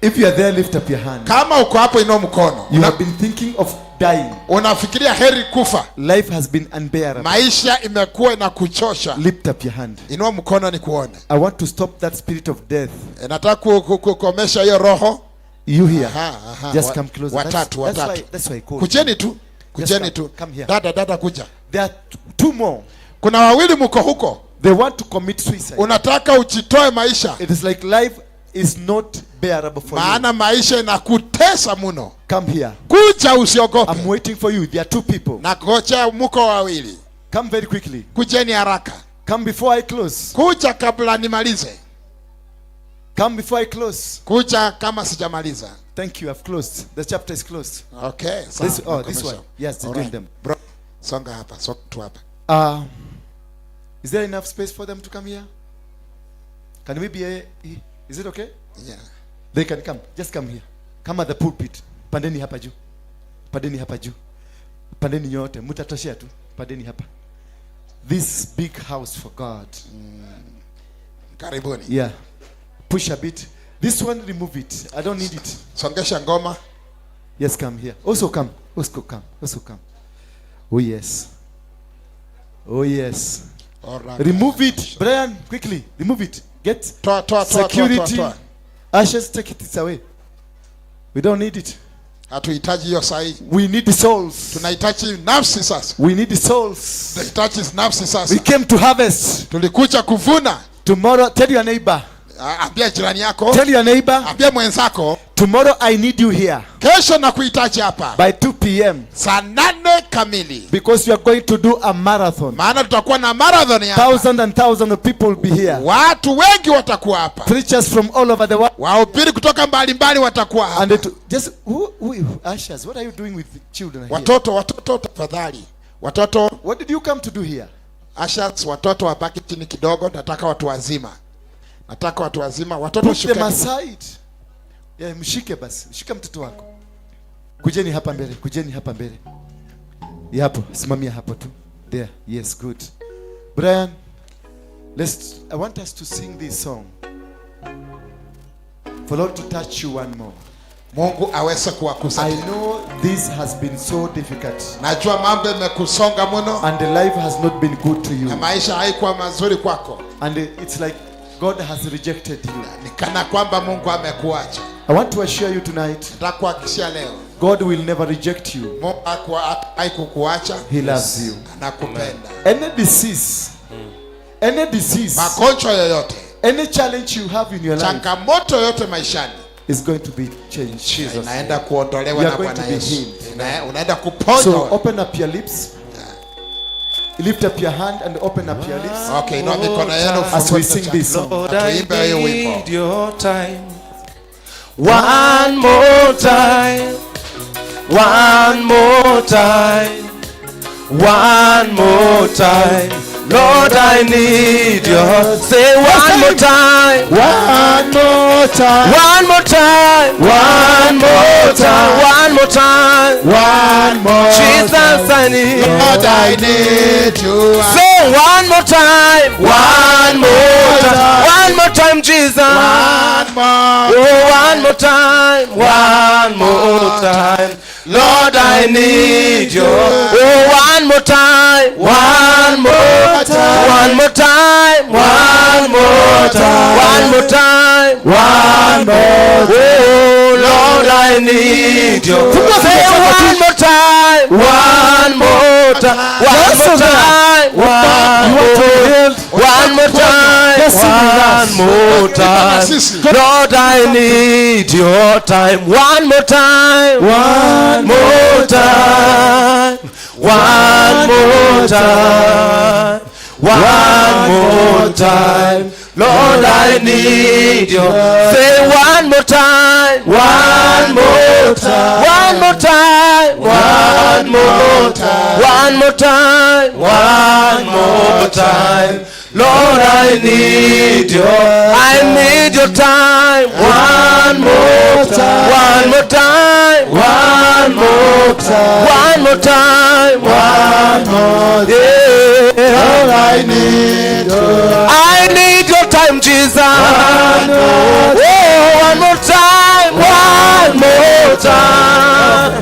If you are there, lift up your hand. Kama uko hapo, inua mkono. You have been thinking of dying. Unafikiria heri kufa, Life has been unbearable. maisha imekuwa inakuchosha. Lift up your hand. Inua mkono nikuone. I want to stop that spirit of death. Nataka kukomesha hiyo roho. You here. Aha, aha. Just come closer. Watatu, watatu. That's why I called. Kujeni tu, kujeni come, tu. come here. Dada, dada kuja. There are two more. Kuna wawili mko huko. They want to commit suicide. Unataka ujitoe maisha. It is like life is not bearable for you. Maana maisha inakutesa mno. Come here. Kuja usiogope. I'm waiting for you. There are two people. Na gocha mko wawili. Come very quickly. Kujeni haraka. Come before I close. Kuja kabla nimalize. Come before I close. Kuja kama sijamaliza. Thank you. I've closed. The chapter is closed. Okay. Sawa. This, oh, this one. Yes, All join right. them. Bro, songa hapa, songa tu hapa. Is there enough space for them to come here? Can we be is it okay? Yeah. They can come. Just come here. Come at the pulpit. Pandeni hapa juu. Pandeni hapa juu. Pandeni nyote. Mutatoshea tu. Pandeni hapa. This big house for God. Karibuni. Yeah. Push a bit. This one, remove it. I don't need it. Songesha ngoma. Yes, come here. Also come. Also come. Also come. Oh yes. Oh yes. Alright. Remove it. Brian, quickly. Remove it. Get Toa, toa, toa, security. toa, toa. Ashes, take it away. We don't need it. Hatuhitaji hiyo sahi. We need the souls. Tunahitaji nafsi sasa. We need the souls. Tunahitaji nafsi sasa. We came to harvest. Tulikuja kuvuna. Tomorrow, tell your neighbor. Ambia jirani yako. Tell your neighbor. Ambia mwenzako. Tomorrow I need you here. Kesho nakuhitaji hapa. By 2 p.m. Saa 8 kamili. Because we are going to do a marathon. Maana tutakuwa na marathon hapa. Thousands and thousands of people will be here. Watu wengi watakuwa hapa. Preachers from all over the world. Wahubiri kutoka mbalimbali watakuwa hapa. And just who ushers, what are you doing with the children here? Watoto tafadhali. Watoto. What did you come to do here? Ushers, watoto wabaki chini kidogo, nataka watu wazima. Nataka watu wazima, watoto Put them shikeni. aside. Yeah, mshike basi. Shika mtoto wako. Kujeni hapa mbele, kujeni hapa mbele. Ya hapo, simamia hapo tu. There. Yes, good. Brian, I want us to sing this song. For Lord to touch you one more. Mungu aweze kuwakusa. I know this has been so difficult. Najua mambo yamekusonga mno. And the life has not been good to you. Na maisha haikuwa mazuri kwako. And it's like God has rejected you. Ni kana kwamba Mungu amekuacha. I want to assure you tonight. Nataka kuhakikishia leo. God will never reject you. Mungu haikukuacha. He loves you. Anakupenda. Any disease. Any disease. Magonjwa yoyote. Any challenge you have in your life. Changamoto yoyote maishani. Is going to be changed. Jesus. Inaenda kuondolewa You na are going Bwana to be Yesu. healed. Unaenda kuponywa. So open up your lips. Lift up your hand and open up your lips. Okay, inua mikono yenu as we sing this song. Lord, I Tuimbe hiyo wimbo. need your time. One more time. One more time. One more time. Lord, I need your. Say one more time. One more time. One more time. One more time. One more time. One more Jesus, I need. Lord, I need you. Say one more time. One more time. One more time, Jesus. One more. Oh, one more time. One more time. Lord, I need you. Oh, one more time. One more time. One more time. One more time. One more time. One more. Oh, Lord, I need you. Say one more time. One more time. One more time. One more. One more time. One more time. Lord, I need your time. One more time. One more time. One more time. One more time. Lord, I need you. Say one more time. One more time. One more time. One more time. One more time. One more time. Lord, I need you. I need your time. One more time. One more time. One more time. One more time. One more. Yeah. Lord, I need you. I need your time, Jesus. Oh, one more time. One more time.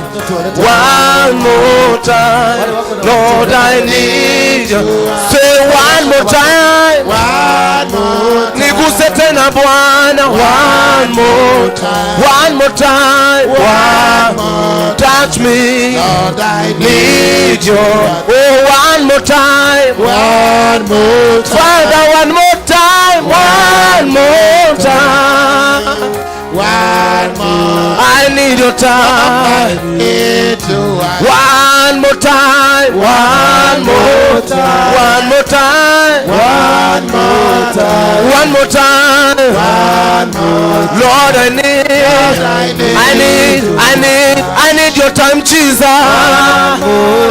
One more time. Lord, I need you. Say one more time. One more time. Niguse tena Bwana. One more time. One more time. One more. Touch me. Lord, I need you. Oh, one more time. One more time. Father, one more time. One more time. One more. I need your time. I need you. One more time. One more time. One more time. One more time. One more time. One more. Lord, I need. I need. I need. I need your time, Jesus.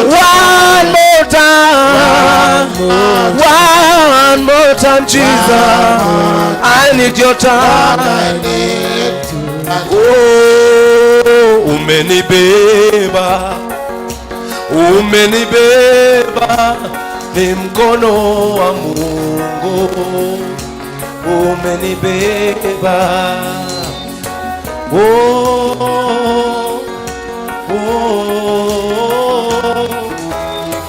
One more time. One more time, Jesus. I need your time. I need you. Oh, umenibeba, umenibeba, ni mkono wa Mungu, umenibeba. Oh, oh,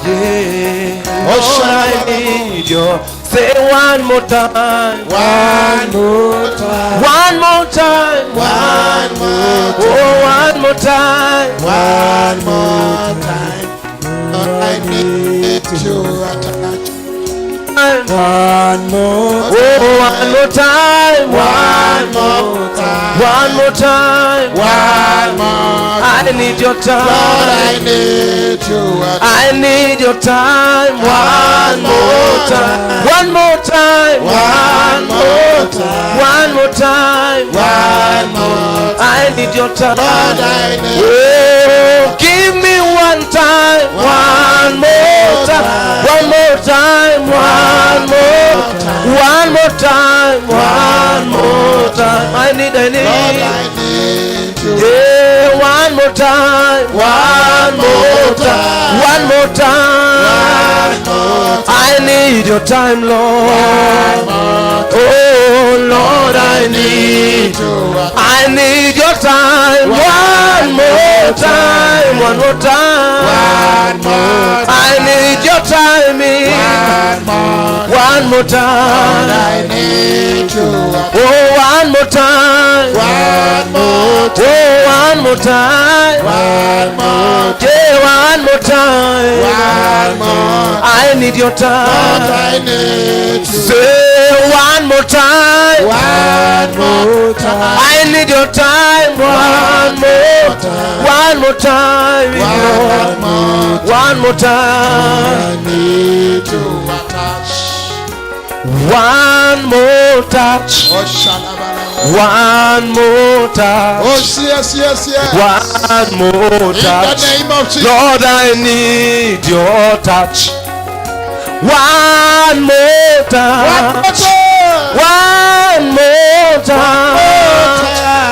yeah. Lord, I need you. Say one more time. One more time. One more time. One more time. Oh, one more time. One more time. Lord, I need you. time. One more. Oh, one more time. One more time. One more time. One more. I need your time. Lord, I need you. I need your time. One more time. One more time. One more time. One more time. One more time. I need your time. Lord, I need. Oh, give me one time. One more time. One more time. One more. One more time. One more time. I need. I need. Lord, I need you. Yeah, one more time. One more time. One more time. I need your time, Lord. Oh, Lord, I need. I need your time. One more time. One more time. One more. I need your timing. One more. One more time. Lord, I need you. Oh, one more time. One more time. Oh, one more time. One more. Yeah, one more time. One more. I need your time. Lord, I need you. Say one more time. One more time. I need your time. One more time. One more time. One more. One more time. I need you a touch. One more touch. Oh, shalabala. One more touch. Oh, yes, yes, yes. One more In the touch. name of Jesus. Lord, I need your touch. One more touch. One more touch.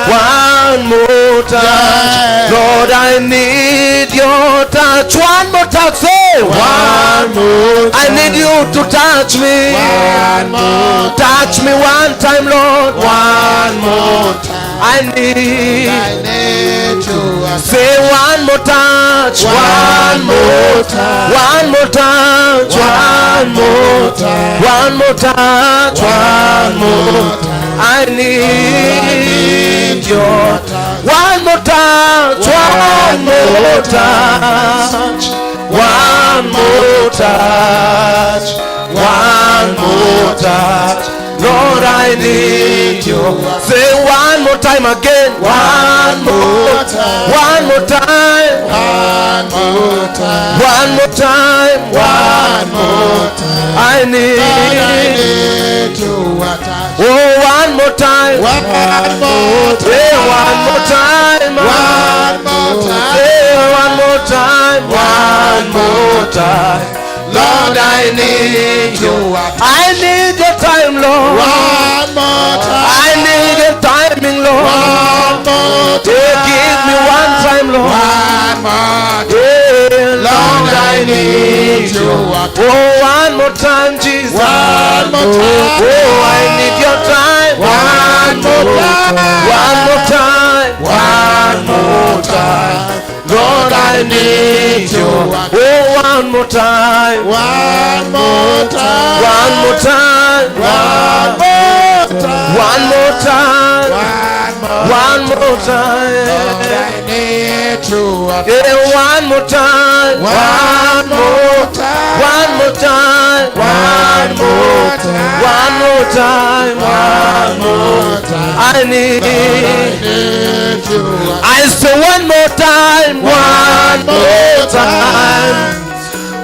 One more touch. Lord, I need your touch. One more touch. Say one more. I need you to touch me. One more. Touch me one time, Lord. One more time. I need. I need you. Say one more touch. One more time. One more touch. One more time. One more touch. One more. I need your one more touch. One more touch. One more touch. One more touch. Lord, I need you. Say one more time again. One more time. One more time. One more time. One more time. One more time. I need. Lord, I need you a touch. Oh, one more time. One more time. Yeah, one more time. One more time. Yeah, one more time. One more time. Lord, I need you. I need your time, Lord. One more time. I need your timing, Lord. One more time. Yeah, give me one time, Lord. One more time. Yeah, Lord, I need you. Oh, one more time, Jesus. One more time. Oh, I need your time. One more time. One more time. One more time. Lord, I need you. Oh, one more time. One more time. One more time. One more time. One more time. One more. One more time. Lord, I need you. Yeah, one more time. One more time. One more time. One more time. One more time. One more time. I need. I need you. I say one more time. One more time.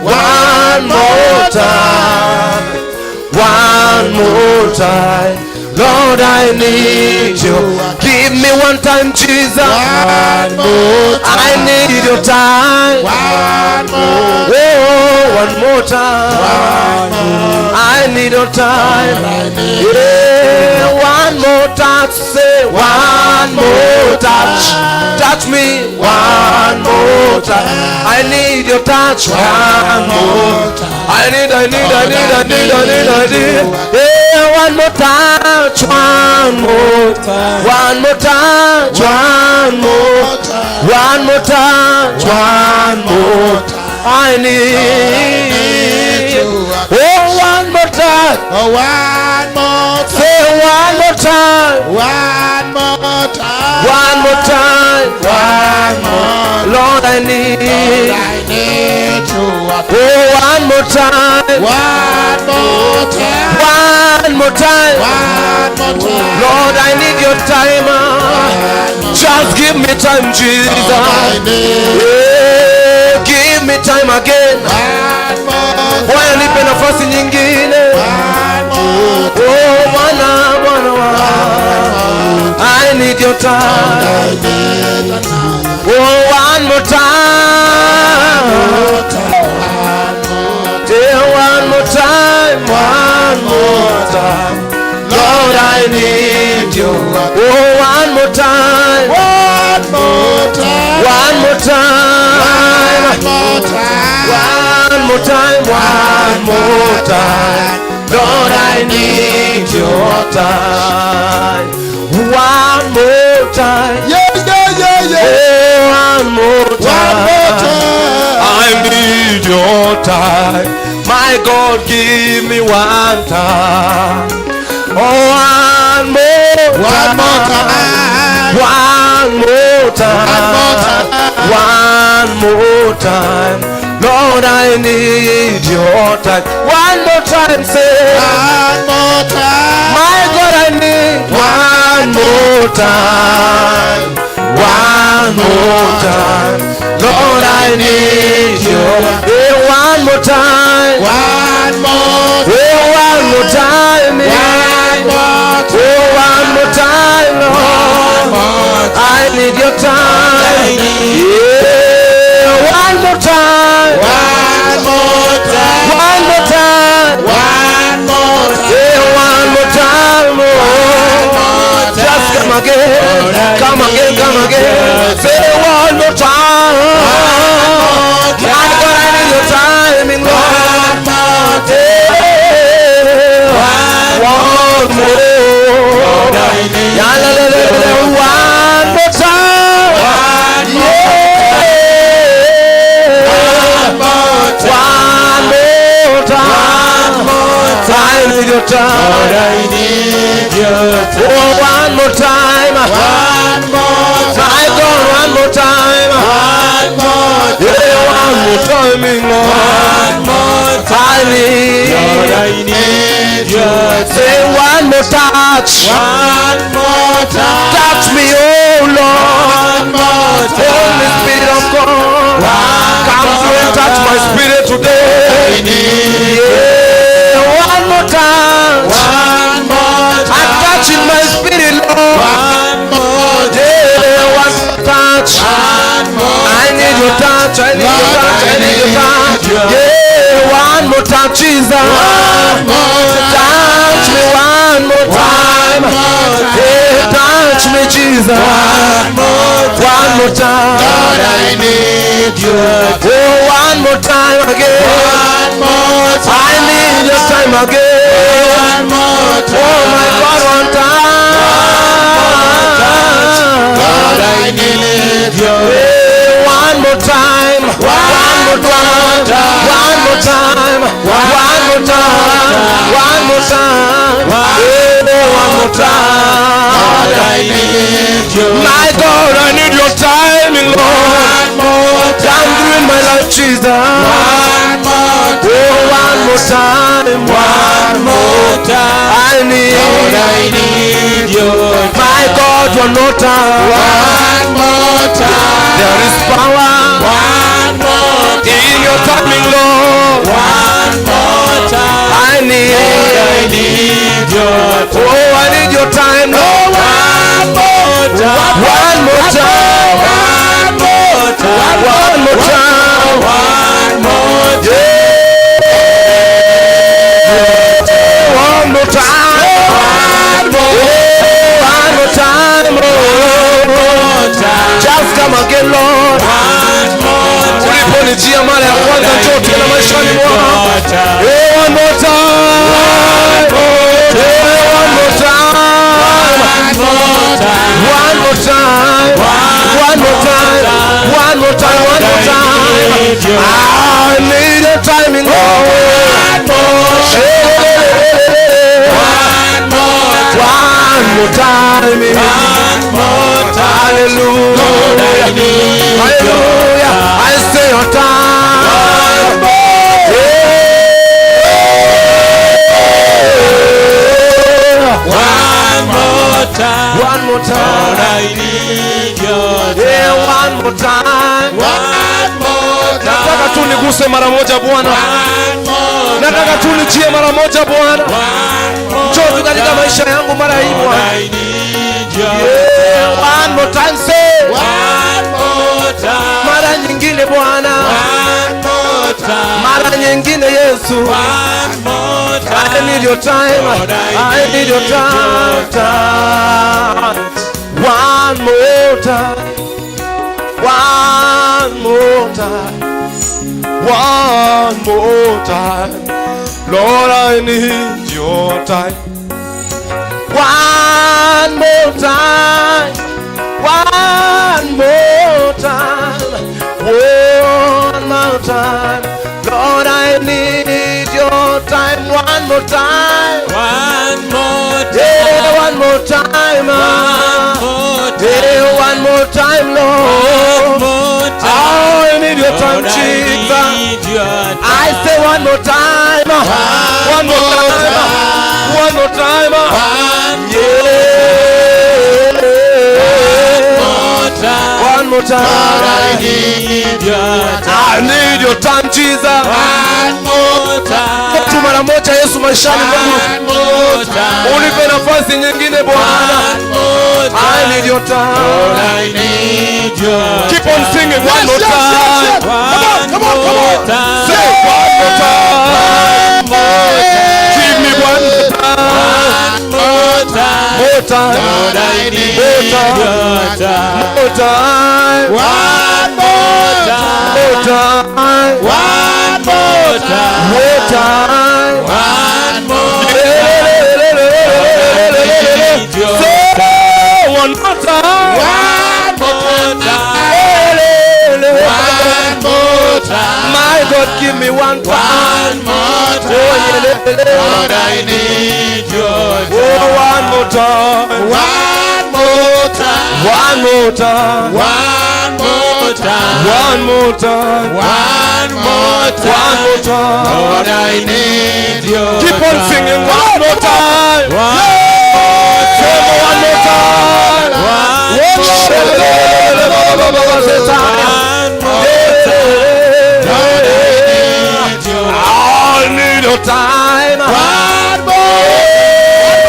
One more time. One more time. Lord, I need you. Give me one time, Jesus. One more time. I need your time. One more. Oh, one more time. One more. I need your time. I need Yeah, one more touch. Say one more touch. Touch me one more time. I need your touch. One more. I need, I need, I need, I need, I need, I need. Yeah, one more touch. One more time. One more touch. One more time. One more touch. One more. I need. Oh, one more time. Oh, one more time. Say one more time. One more time. One more time. One more. Lord, I need. Lord, I need you. Oh, one more more time. One more time. One more time. One more time. Lord, I need your time. Just give me time, Jesus. Yeah, give me time again. Bwana, nipe nafasi nyingine. Oh, Bwana, Bwana, I need your time. Oh, one more time. Yeah, one more time, one more time. Lord, I need you. Oh, one more time. One more time. One more time. One more time. One more time. One more time. Lord, I need your time. One more time. Yeah, yeah, yeah, yeah. Oh, one more time. One more time. I need your time. My God, give me one time. Oh, one more One more time. One more time. One more time. One more time. Lord, I need your time. One more time, say. One more time. My God, I need one more time. One more time. Lord, I need you. Hey, one more time. One more time. Oh, one more time. One more time. Oh, one more time, Lord. I need your time. Yeah, one more time. One more time. One more time. One more time. Yeah, one more time, Lord. Just come again. Come again, come again. Say one more time. My God, I need your timing, Lord. Yeah. One more. Yeah, la, la, la, la, one more time. Yeah. One more time. I need your time. Oh, one more time. One more time. My God, one more time. One more time. Yeah, one more time, Lord. One more I need. Lord, I need your Say one more touch. One more time. Touch me, oh Lord. One more time. Holy Spirit of God, come through and touch my spirit today. I need Yeah, one more touch. One more I'm time. touching my spirit, Lord. One more time. Yeah, one more touch. One more I need your touch. I need your touch. I need your touch. Yeah, one more touch, Jesus. One more time. Touch me one more time. Yeah, touch me, Jesus. One more time. One more time. Lord, I need you. Oh, one more time again. One more time. I need your time again. One more time. Oh my God, one time. Lord, I need you. Yeah, one more time. One more time. One more time. One more time. One more time. Yeah, one more time. Lord, I need you. My God, I need your timing, Lord. One more Come through in my life, Jesus. One more Oh, one more time. One more time. I need. Lord, I need you. My God, one more time. One more time. There is power One more time. in your timing, Lord. One more time. I need. Lord, I need your time. Oh, I need your time, Lord. One more time. One more time. One more time. One more time. One more time. Yeah. One more time. One more Oh, one more time, Lord. time. Just come again, Lord. One more time. Uliponijia mara ya kwanza, njoo tena maishani mwangu. Yeah, one more time. Yeah, one more time. One more time. One more time. One more time. One more time. One more time. I need your timing, Lord. One more time. One more time. One more time. Hallelujah. Lord, I need Hallelujah. I say your time. One more Yeah. uniguse mara moja Bwana. Nataka tu unijie mara moja Bwana. Njoo tu katika maisha yangu mara hii Bwana. Yeah, one more time, say. One more time. Mara nyingine Bwana. One more time. Mara nyingine Yesu. One more time. I need your time. Lord, I need your time. One more time. One more time. One more time. Lord, I need your time. One more time. One more time. One more time. Lord, I need your time. One more time. One more time. Yeah, one more time. One more time. Yeah, one more time, Lord. One more time. I need your time, Lord, I Jesus. need your I say one more time. One more time. One more time. Yeah. One more time. One more time. Lord, I need your time. I need your time, Jesus. One more time. Tu mara moja Yesu maishani mwangu. One more time. Unipe nafasi nyingine Bwana. One more time. I need your Lord, time. I need your Keep on singing one more Yes, yes, yes, yes. time. Come on, come on, come on. time. Say one more time. One more time. Give me one more time. One more time. More time. Lord, I need More time. your time. More time. One more time. More time. One more time. More time. One more Say one more time. One more time. One more time. My God, give me one time. One more time. Lord, I need your Oh, one more time. One more time. One more time. One more time. One more time. One more time. One more time. Lord, I need your Keep on time. singing one more time. One Say one more time. One more One more time. Lord, I need your I need your time. One more.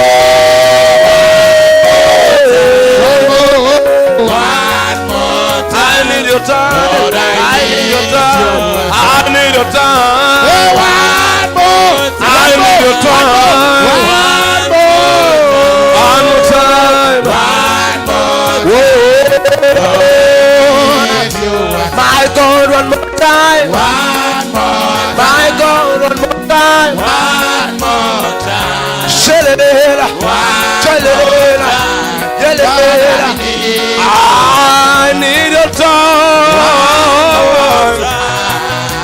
One more I time. need your time. Lord, I I need your need time. your I need your time. One more I need your time. One more. One more time. One more. Whoa. Need your My God, one more time. One more. My God, one more time. One more time. Shelelera. Shelelera. Yelelera. I need your time.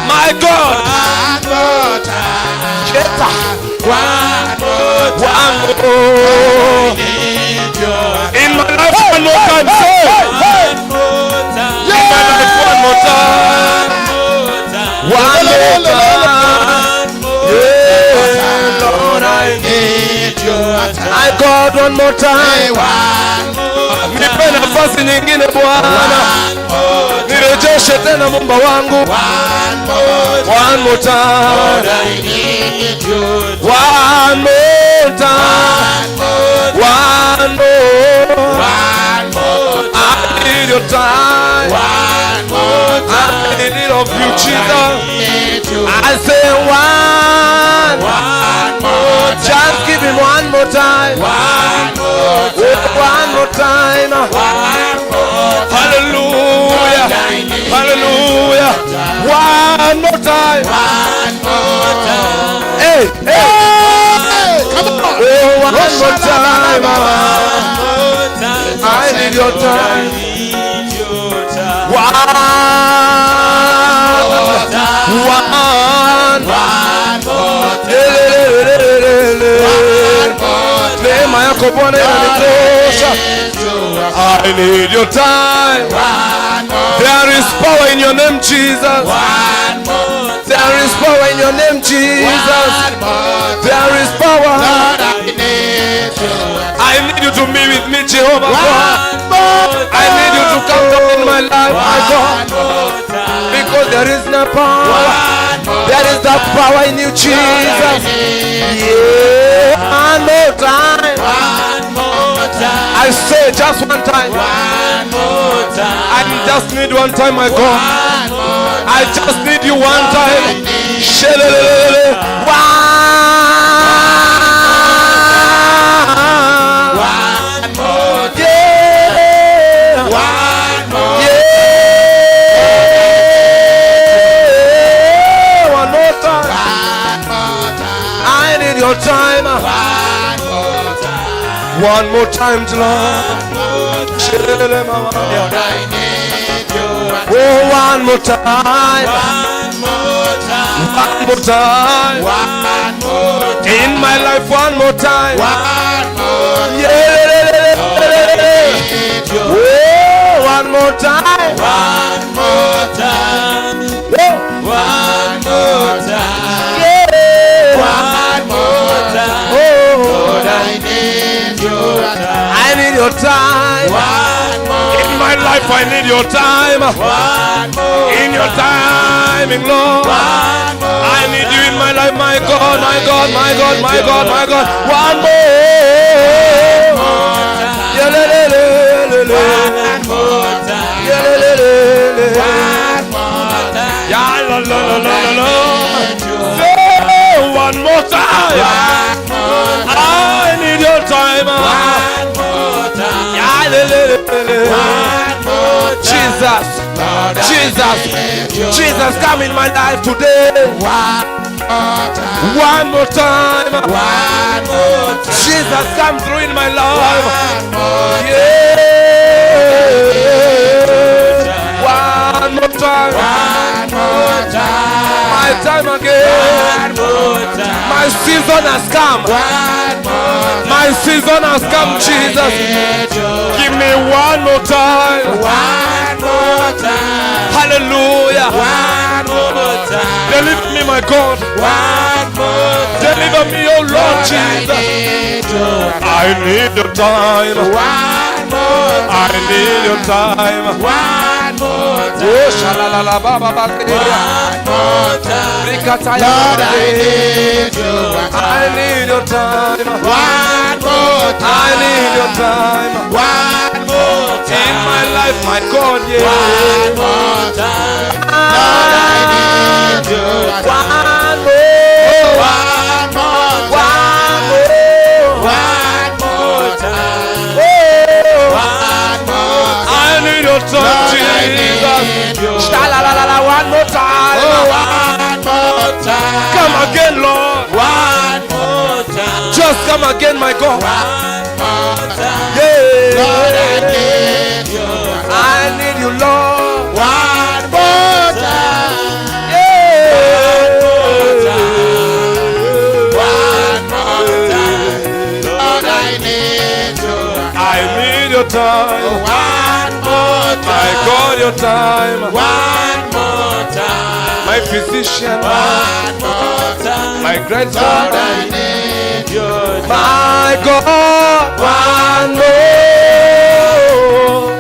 My God. One more time. Sheta. One more One time. more. Need your In my life, one more time. Say. One more time. In my life, one more time. One more time. One more time. One more Yeah, Lord, I need your time. I got one more time. One more Nipe nafasi nyingine Bwana, nirejeshe tena Muumba wangu. One more One more time. Lord, I need your One more time. One One more. One more I need your time. One more I need it of you, Jesus. Need you. I say one. One more Just give him one more time. One more Oh, one more time. One more Hallelujah. Hallelujah. One more time. One more time. Hey, hey. Come on. Oh, one more time. One more time. I need your time. Need your time. One. One. One more Lelelelelele. Neema yako Bwana inanitosha. I need your time. There is power in your name, Jesus. One more There is power in your name, Jesus. There is power. I need you to be with me, Jehovah God. I need you to come down in my life, my God. Because There is no power. There is the power in you, Jesus. Yeah. One more time. One more time. I say just one time. One more time. I just need one time, my God. I just need you one time. Shelelelele. One. One more time. Yeah. One more. Yeah. One more time. One more time. I need your time. One more time. One more time, Lord. Shelelele, mama. Lord, I need you. Oh, one more time. One more time. One more time. One more time. In my life, one more time. One more time. Yeah. Need you. Oh, one more time. One more time. Oh, One more time. yeah. One more time. Oh, Lord, I need your time. I need your time. One more. In my life, I need your time. One more. In your timing, Lord. One more. I need you in my life, my God, my God, my God, my God, my God. One more. Yeah, le, le, le, le, le. One more time. Yeah, le, le, le, le. One more time. Yeah, la, la, la, la, la, la. Say one more time. I need your time. One more time. Yeah, le, le, le, le. One more time. Jesus, Jesus, Jesus, come in my life today. One more time. One more time. One more time. Jesus, come through in my life. One more Yeah. One more time. One more time. My time again. One more time. My season has come. One more time. My season has come, Jesus. Give me one more time. One more time. Hallelujah. One more time. Deliver me, my God. One more time. Deliver me, oh Lord Lord, I Jesus. need your I need your time. One more I need your time. One more time. Oh, shalalala, ba, ba, ba, One more time. Rikataya. Lord, I need your I need your time. One more I time. need your time. One more time. In my life, my God, yeah. One more time. Lord, I need your One more. One more One more. One more time. Oh. One more time. I need your time, Lord, I Jesus. need your Shalalala, one more time. Oh, one more time. Come again, Lord. One more time. Just come again, my God. One more time. Yeah. Lord, I need your I need you, Lord. One more time. Yeah. One more time. Lord, I need your I need your time. One more My time. God, your time. One more time. My physician. One more time. My great Lord, God. I need your My God. One more.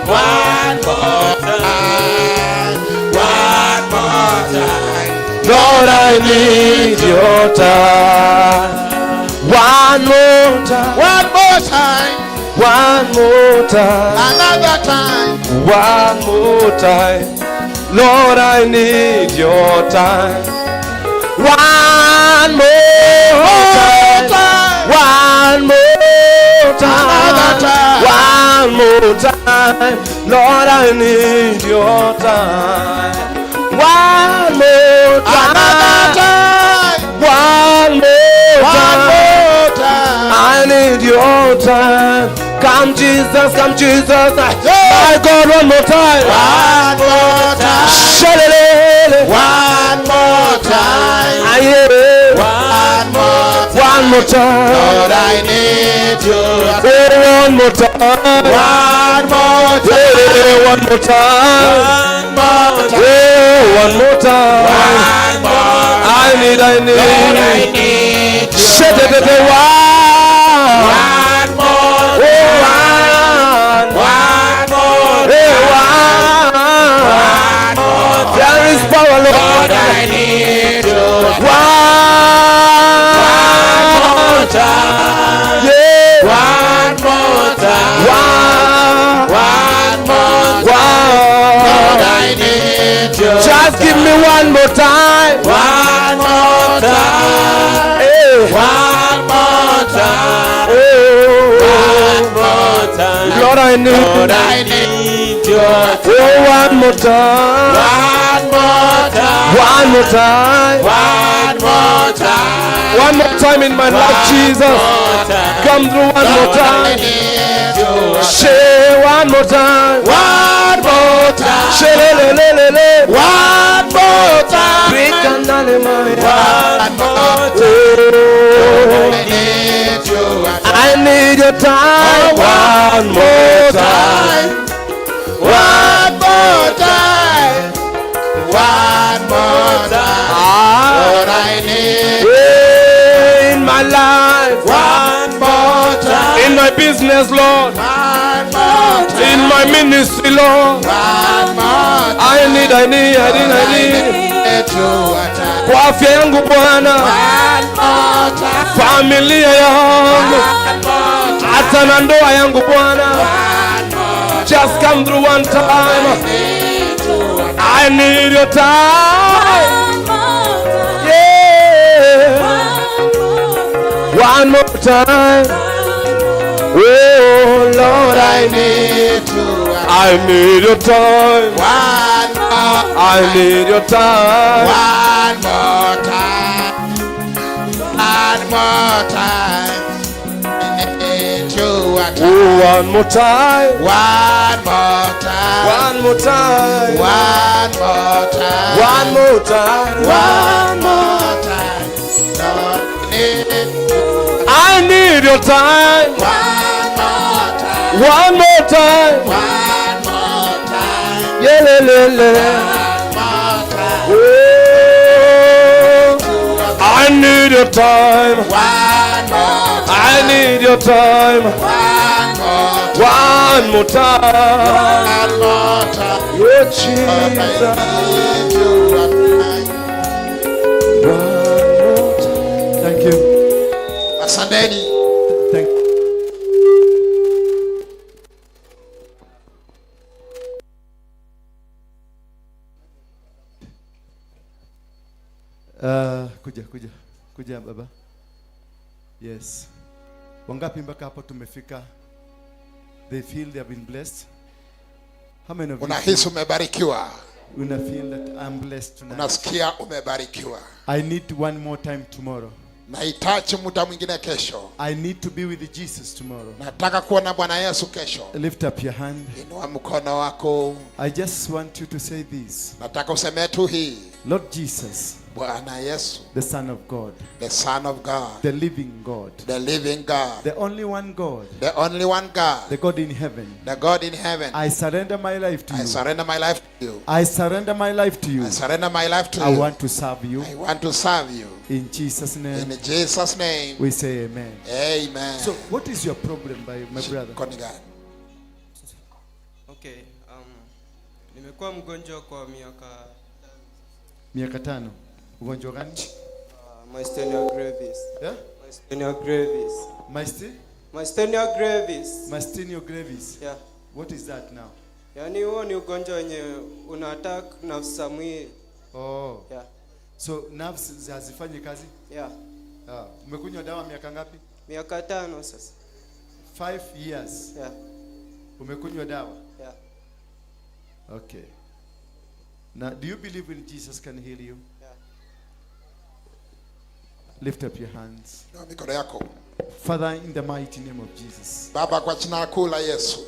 One more time. One more time. Lord, I need your time. One more time. One more time. One more time. Another time. One more time. Lord, I need your time. One more time. One more time. Another time. One more time. Lord, I need your time. One more time. Another time. One more One time. more time. I need your time. Come, Jesus, come, Jesus. My God, one more time. One more time. Shalelele. One more time. Aye. One more time. One more time. Lord, I need you. Oh, one more time. One more time. Yeah, one more time. One more time. Yeah, one more time. One more I need, I Lord, I need. need you. Shalelele. One. One more Oh, one. One more Hey, one. One more There is power, Lord. more time. One more time. Hey. One more time. Oh. One more time. Lord, I need. Lord, I need your time. Oh, one more time. One more time. One more time. One more time. One more time in my life, Jesus. Come through one more time. Say one more time. One more time. Say le le le le le. One more time. Break and One more time. I need your I need your time. One more time. One more time. One more time. Lord, I need In my life. One more time. In my business, Lord. One more time. In my ministry, Lord. One more time. I need, I need, I need, I need. Kwa afya yangu Bwana, One more time. familia yangu, One more time. hata na ndoa yangu Bwana. Just come through one time. I need your time. Yeah. One more time. Oh Lord, I need you. I need your time. One more. I need your time. One more time. One more time. I need you. Oh, one more time. One more time. One more time. One more time. One more time. One more time. Lord, need you. I need your time. One more time. One more time. One more time. Yeah, le, le, le. One more time. Oh, I need your time. One more time. I need your time. One more time. One more time. One more time. Oh, Jesus. Need you. One more time. Thank you. Asanteni. Thank Kuja kuja kuja baba. Yes. Wangapi mpaka hapo tumefika? They feel they have been blessed. How many of you Unahisi umebarikiwa? una feel that I'm blessed tonight? Unasikia umebarikiwa? I need one more time tomorrow. Nahitaji muda mwingine kesho. I need to be with Jesus tomorrow. Nataka kuwa na Bwana Yesu kesho. Lift up your hand. Inua mkono wako. I just want you to say this. Nataka useme tu hii. Lord Jesus, Bwana Yesu, the Son of God, the Son of God, the living God, the living God, the only one God, the only one God, the God in heaven. the God in heaven. I surrender my life to I you. surrender my life to you. I surrender my life to you. I surrender my life to I you. want to serve you. I want to serve you. In Jesus' name, In Jesus' name. we say amen. Amen. So, what is your problem, by my brother? Koni gani? Okay, nimekuwa mgonjwa kwa miaka Miaka 5. Ugonjwa gani? Myasthenia gravis. Yeah? Myasthenia gravis. Myasthenia gravis. Myasthenia gravis. Yeah. What is that now? Yaani huo ni ugonjwa wenye una attack nerves za mwili. Oh. Yeah. So nerves hazifanyi kazi? Yeah. Ah, umekunywa dawa miaka ngapi? Miaka 5 sasa. 5 years. Yeah. Umekunywa dawa? Yeah. Okay. Now, do you believe in Jesus can heal you? Yeah. Lift up your hands. Inua mikono yako. Father, in the mighty name of Jesus. Baba, kwa jina kuu la Yesu.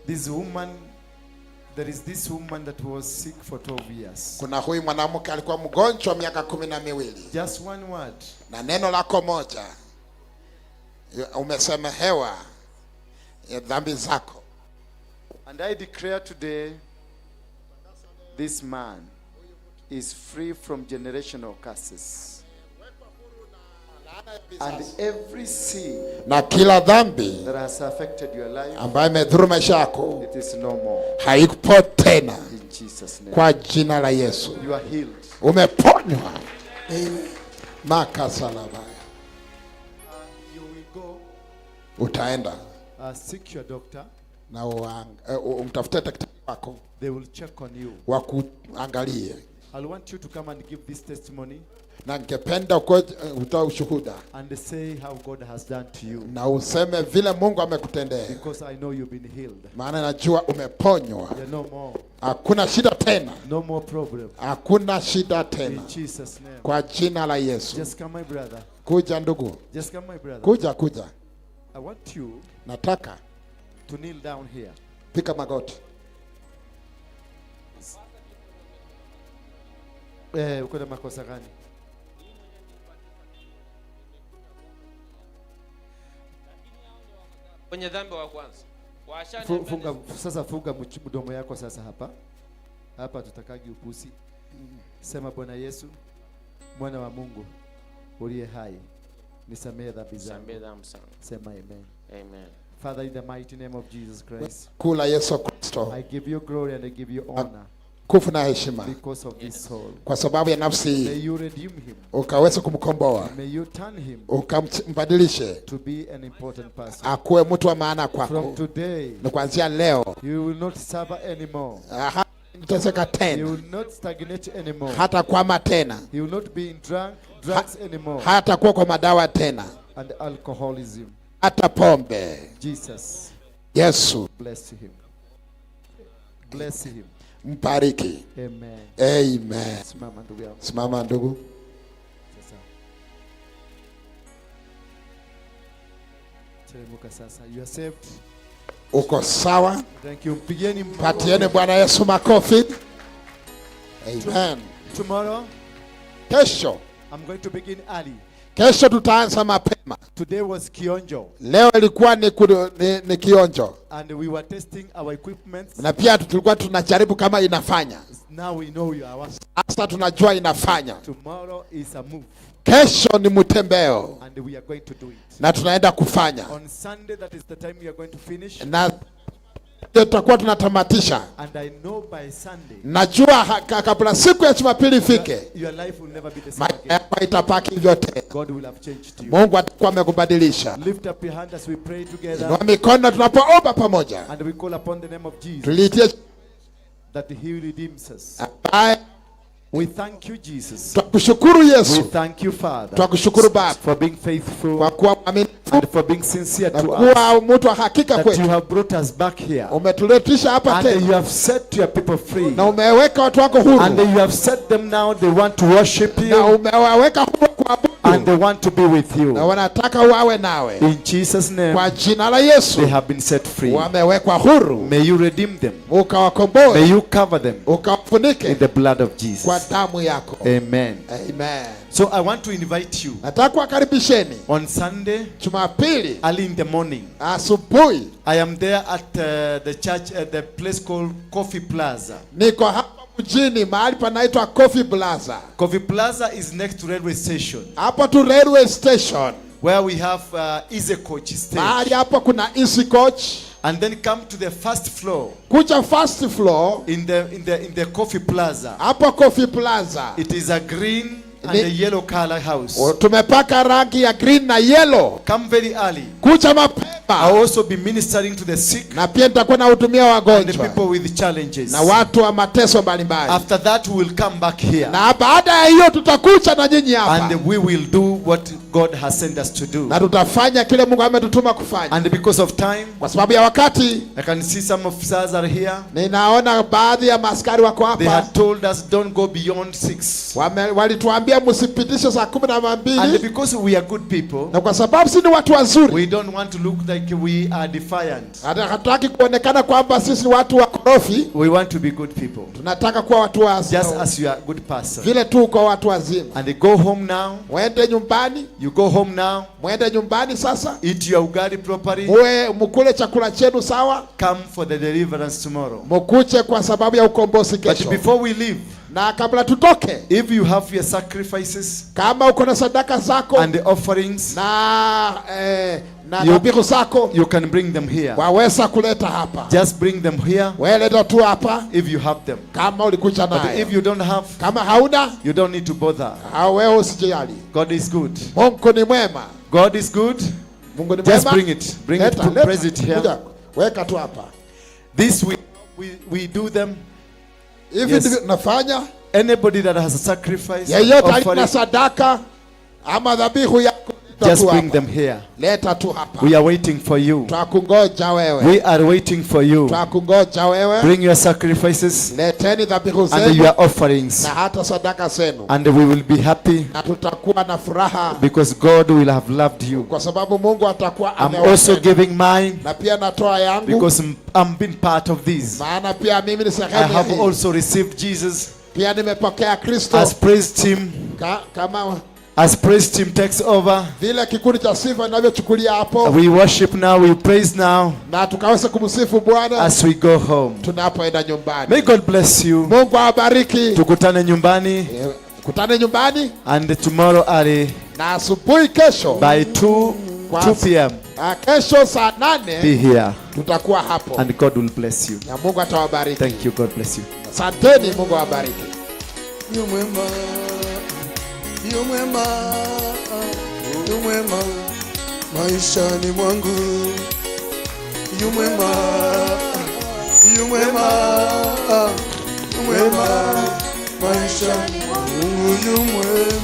This woman, there is this woman that was sick for 12 years. Kuna huyu mwanamke alikuwa mgonjwa miaka 12. Just one word. Na neno lako moja umesamehewa ya dhambi zako. And I declare today, this man is free from generational curses. And every sin Na kila dhambi that has affected your life, ambayo imedhuru maisha yako it is no more. haipo tena In Jesus' name. kwa jina la Yesu. You are healed. Umeponywa. Makasalabaya. You will go Utaenda seek your doctor. na umtafute daktari wako They will check on you. wakuangalie. I want you to come and give this testimony Na ningependa utoe ushuhuda and say how God has done to you. Na useme vile Mungu amekutendea, Because I know you've been healed. Maana najua umeponywa. You're no more. Hakuna shida tena, No more problem. Hakuna shida tena, In Jesus' name. Kwa jina la Yesu. Just come, my brother. Kuja ndugu, Just come, my brother. Kuja, kuja. I want you Nataka to kneel down here. Pika magoti. Uko na makosa gani? Wenye dhambi wa kwanza. Washaniambia Funga, sasa funga mdomo yako sasa hapa. Hapa tutakagi upusi. Sema, Bwana Yesu, mwana wa Mungu uliye hai, nisamehe dhambi zangu. Nisamehe dhambi zangu. Sema amen. Amen. Father, in the mighty name of Jesus Christ, Kula Yesu Kristo. I give you glory and I give you honor Kufu na heshima because of this soul. Kwa sababu ya nafsi May hii, you redeem him. Ukaweze kumkomboa, May you turn him ukambadilishe to be an important person. Akuwe mtu wa maana kwako. From today, Ni kuanzia leo you will not suffer anymore. Hatateseka You tena, will not stagnate anymore. Hata kwama tena, He will not be in drugs anymore. Hatakuwa kwa madawa tena, And alcoholism. Hata pombe. Jesus. Yesu. Bless him. Bless him. Mbariki. Amen. Amen. Simama ndugu yangu. Simama ndugu. Sasa. Teremka sasa. You are saved. Uko sawa? Thank you. Mpigieni makofi. Patieni Bwana Yesu makofi. Amen. Tomorrow, Kesho, I'm going to begin early. Kesho tutaanza mapema. Today was Kionjo Leo ilikuwa ni kionjo, and we were testing our equipment. Na pia tulikuwa tunajaribu kama inafanya. Now we know you are. Sasa tunajua inafanya. Tomorrow is a move Kesho ni mtembeo and we are going to do it. Na tunaenda kufanya, On Sunday, that is the time we are going to finish. Na tutakuwa tunatamatisha. And I know by Sunday, Najua kabla siku ya Jumapili ifike, your life will never be the same maisha again. yako haitabaki hivyo tena. God will have changed you. Mungu atakuwa amekubadilisha. Lift up your hand as we pray together. Inua mikono tunapoomba pamoja, And we call upon the name of Jesus tuliitie that he redeems us. Ambaye We thank you, Jesus. Twakushukuru Yesu. We thank you, Father. Twakushukuru Baba. For being faithful. Kwa kuwa mwaminifu. And for being sincere Na to kuwa us. mtu wa hakika That kwetu. you have brought us back here. Umetuletisha hapa And tena. you have set your people free. Na umeweka watu wako huru. And you have set them now, they want to worship you. Na umewaweka huru kuabudu. And they want to be with you. Na wanataka wawe nawe. In Jesus' name, Kwa jina la Yesu. they have been set free. Wamewekwa huru. May you redeem them. Ukawakomboe. May you cover them Ukawafunike in the blood of Jesus. kwa damu yako. Amen. Amen. So I want to invite you Nataka kuwakaribisheni on Sunday, Jumapili early in the morning. Asubuhi. I am there at the church at the place called Coffee Plaza. Niko hapa mjini mahali panaitwa Coffee Plaza. Coffee Plaza is next to railway station. Hapo tu railway station. Where we have Easy Coach stage. Mahali hapo kuna Easy Coach. And then come to the first floor. Kuja first floor in the Coffee Plaza. Hapo Coffee Plaza. It is a green and a yellow color house. Tumepaka rangi ya green na yellow. Come very early. Kuja mapema. I'll also be ministering to the sick. Na pia nitakuwa nahudumia And the wagonjwa. people with challenges. Na watu wa mateso mbalimbali. After that we will come back here. Na baada ya hiyo tutakuja na nyinyi hapa. And we will do what God has sent us to do. Na tutafanya kile Mungu ametutuma kufanya. And because of time, kwa sababu ya wakati, I can see some officers are here. Ninaona baadhi ya maaskari wako They hapa. had told us don't go beyond 6. Walituambia msipitishe saa 12. And because we are good people, na kwa sababu sisi ni watu wazuri, we don't want to look like we are defiant. Hatutaki kuonekana kwamba sisi ni watu wakorofi. We want to be good people. Tunataka kuwa watu wazima. Just as you are a good person. Vile tu uko watu wazima. And they go home now. Mwende nyumbani. You go home now. Mwende nyumbani sasa. Eat your ugali properly. Muwe mkule chakula chenu sawa. Come for the deliverance tomorrow. Mukuje kwa sababu ya ukombozi kesho. But before we leave, na kabla tutoke, if you have your sacrifices, kama uko na sadaka zako and the offerings, na dhabihu zako, you can bring them here. Waweza kuleta hapa. Just bring them here. Weleta tu hapa. If you have them. Kama ulikuja nayo. But if you don't have, kama hauna, you don't need to bother. Wewe usijali. God is good. Mungu ni mwema. God is good. Mungu ni mwema. Just bring it. Bring leta, it. Press it here. Kuja. Weka tu hapa. This we do them. Hivi Yes. ndivyo nafanya. Anybody that has a sacrifice, Yeyote aliye na offering, sadaka ama dhabihu yako, leta just tu bring hapa. them here. Leta tu hapa. We are waiting for you. Twakungoja wewe. We are waiting for you. Twakungoja wewe. Bring your sacrifices Leteni dhabihu and zenu your offerings, na hata sadaka zenu, and we will be happy na tutakuwa na furaha because God will have loved you. kwa sababu Mungu atakuwa I'm also amewapenda. giving mine Na pia natoa yangu, because I'm being part of this. maana pia mimi ni I sehemu ya have hii. also received Jesus Pia nimepokea Kristo as praise team, kama as praise team takes over. vile kikundi cha sifa inavyochukulia hapo, We worship now, we praise now na tukaweza kumsifu Bwana as we go home. tunapoenda nyumbani. May God bless you. Mungu awabariki. Tukutane nyumbani Kutane nyumbani and tomorrow early na asubuhi kesho by 2 p.m. kesho saa Be 8 here tutakuwa hapo and God will bless you. na Mungu atawabariki. Thank you. God bless you. Asanteni, Mungu awabariki. Yu mwema, yu mwema, yu mwema maishani mwangu. Yu mwema, yu mwema, yu mwema maishani mwangu. Yu mwema.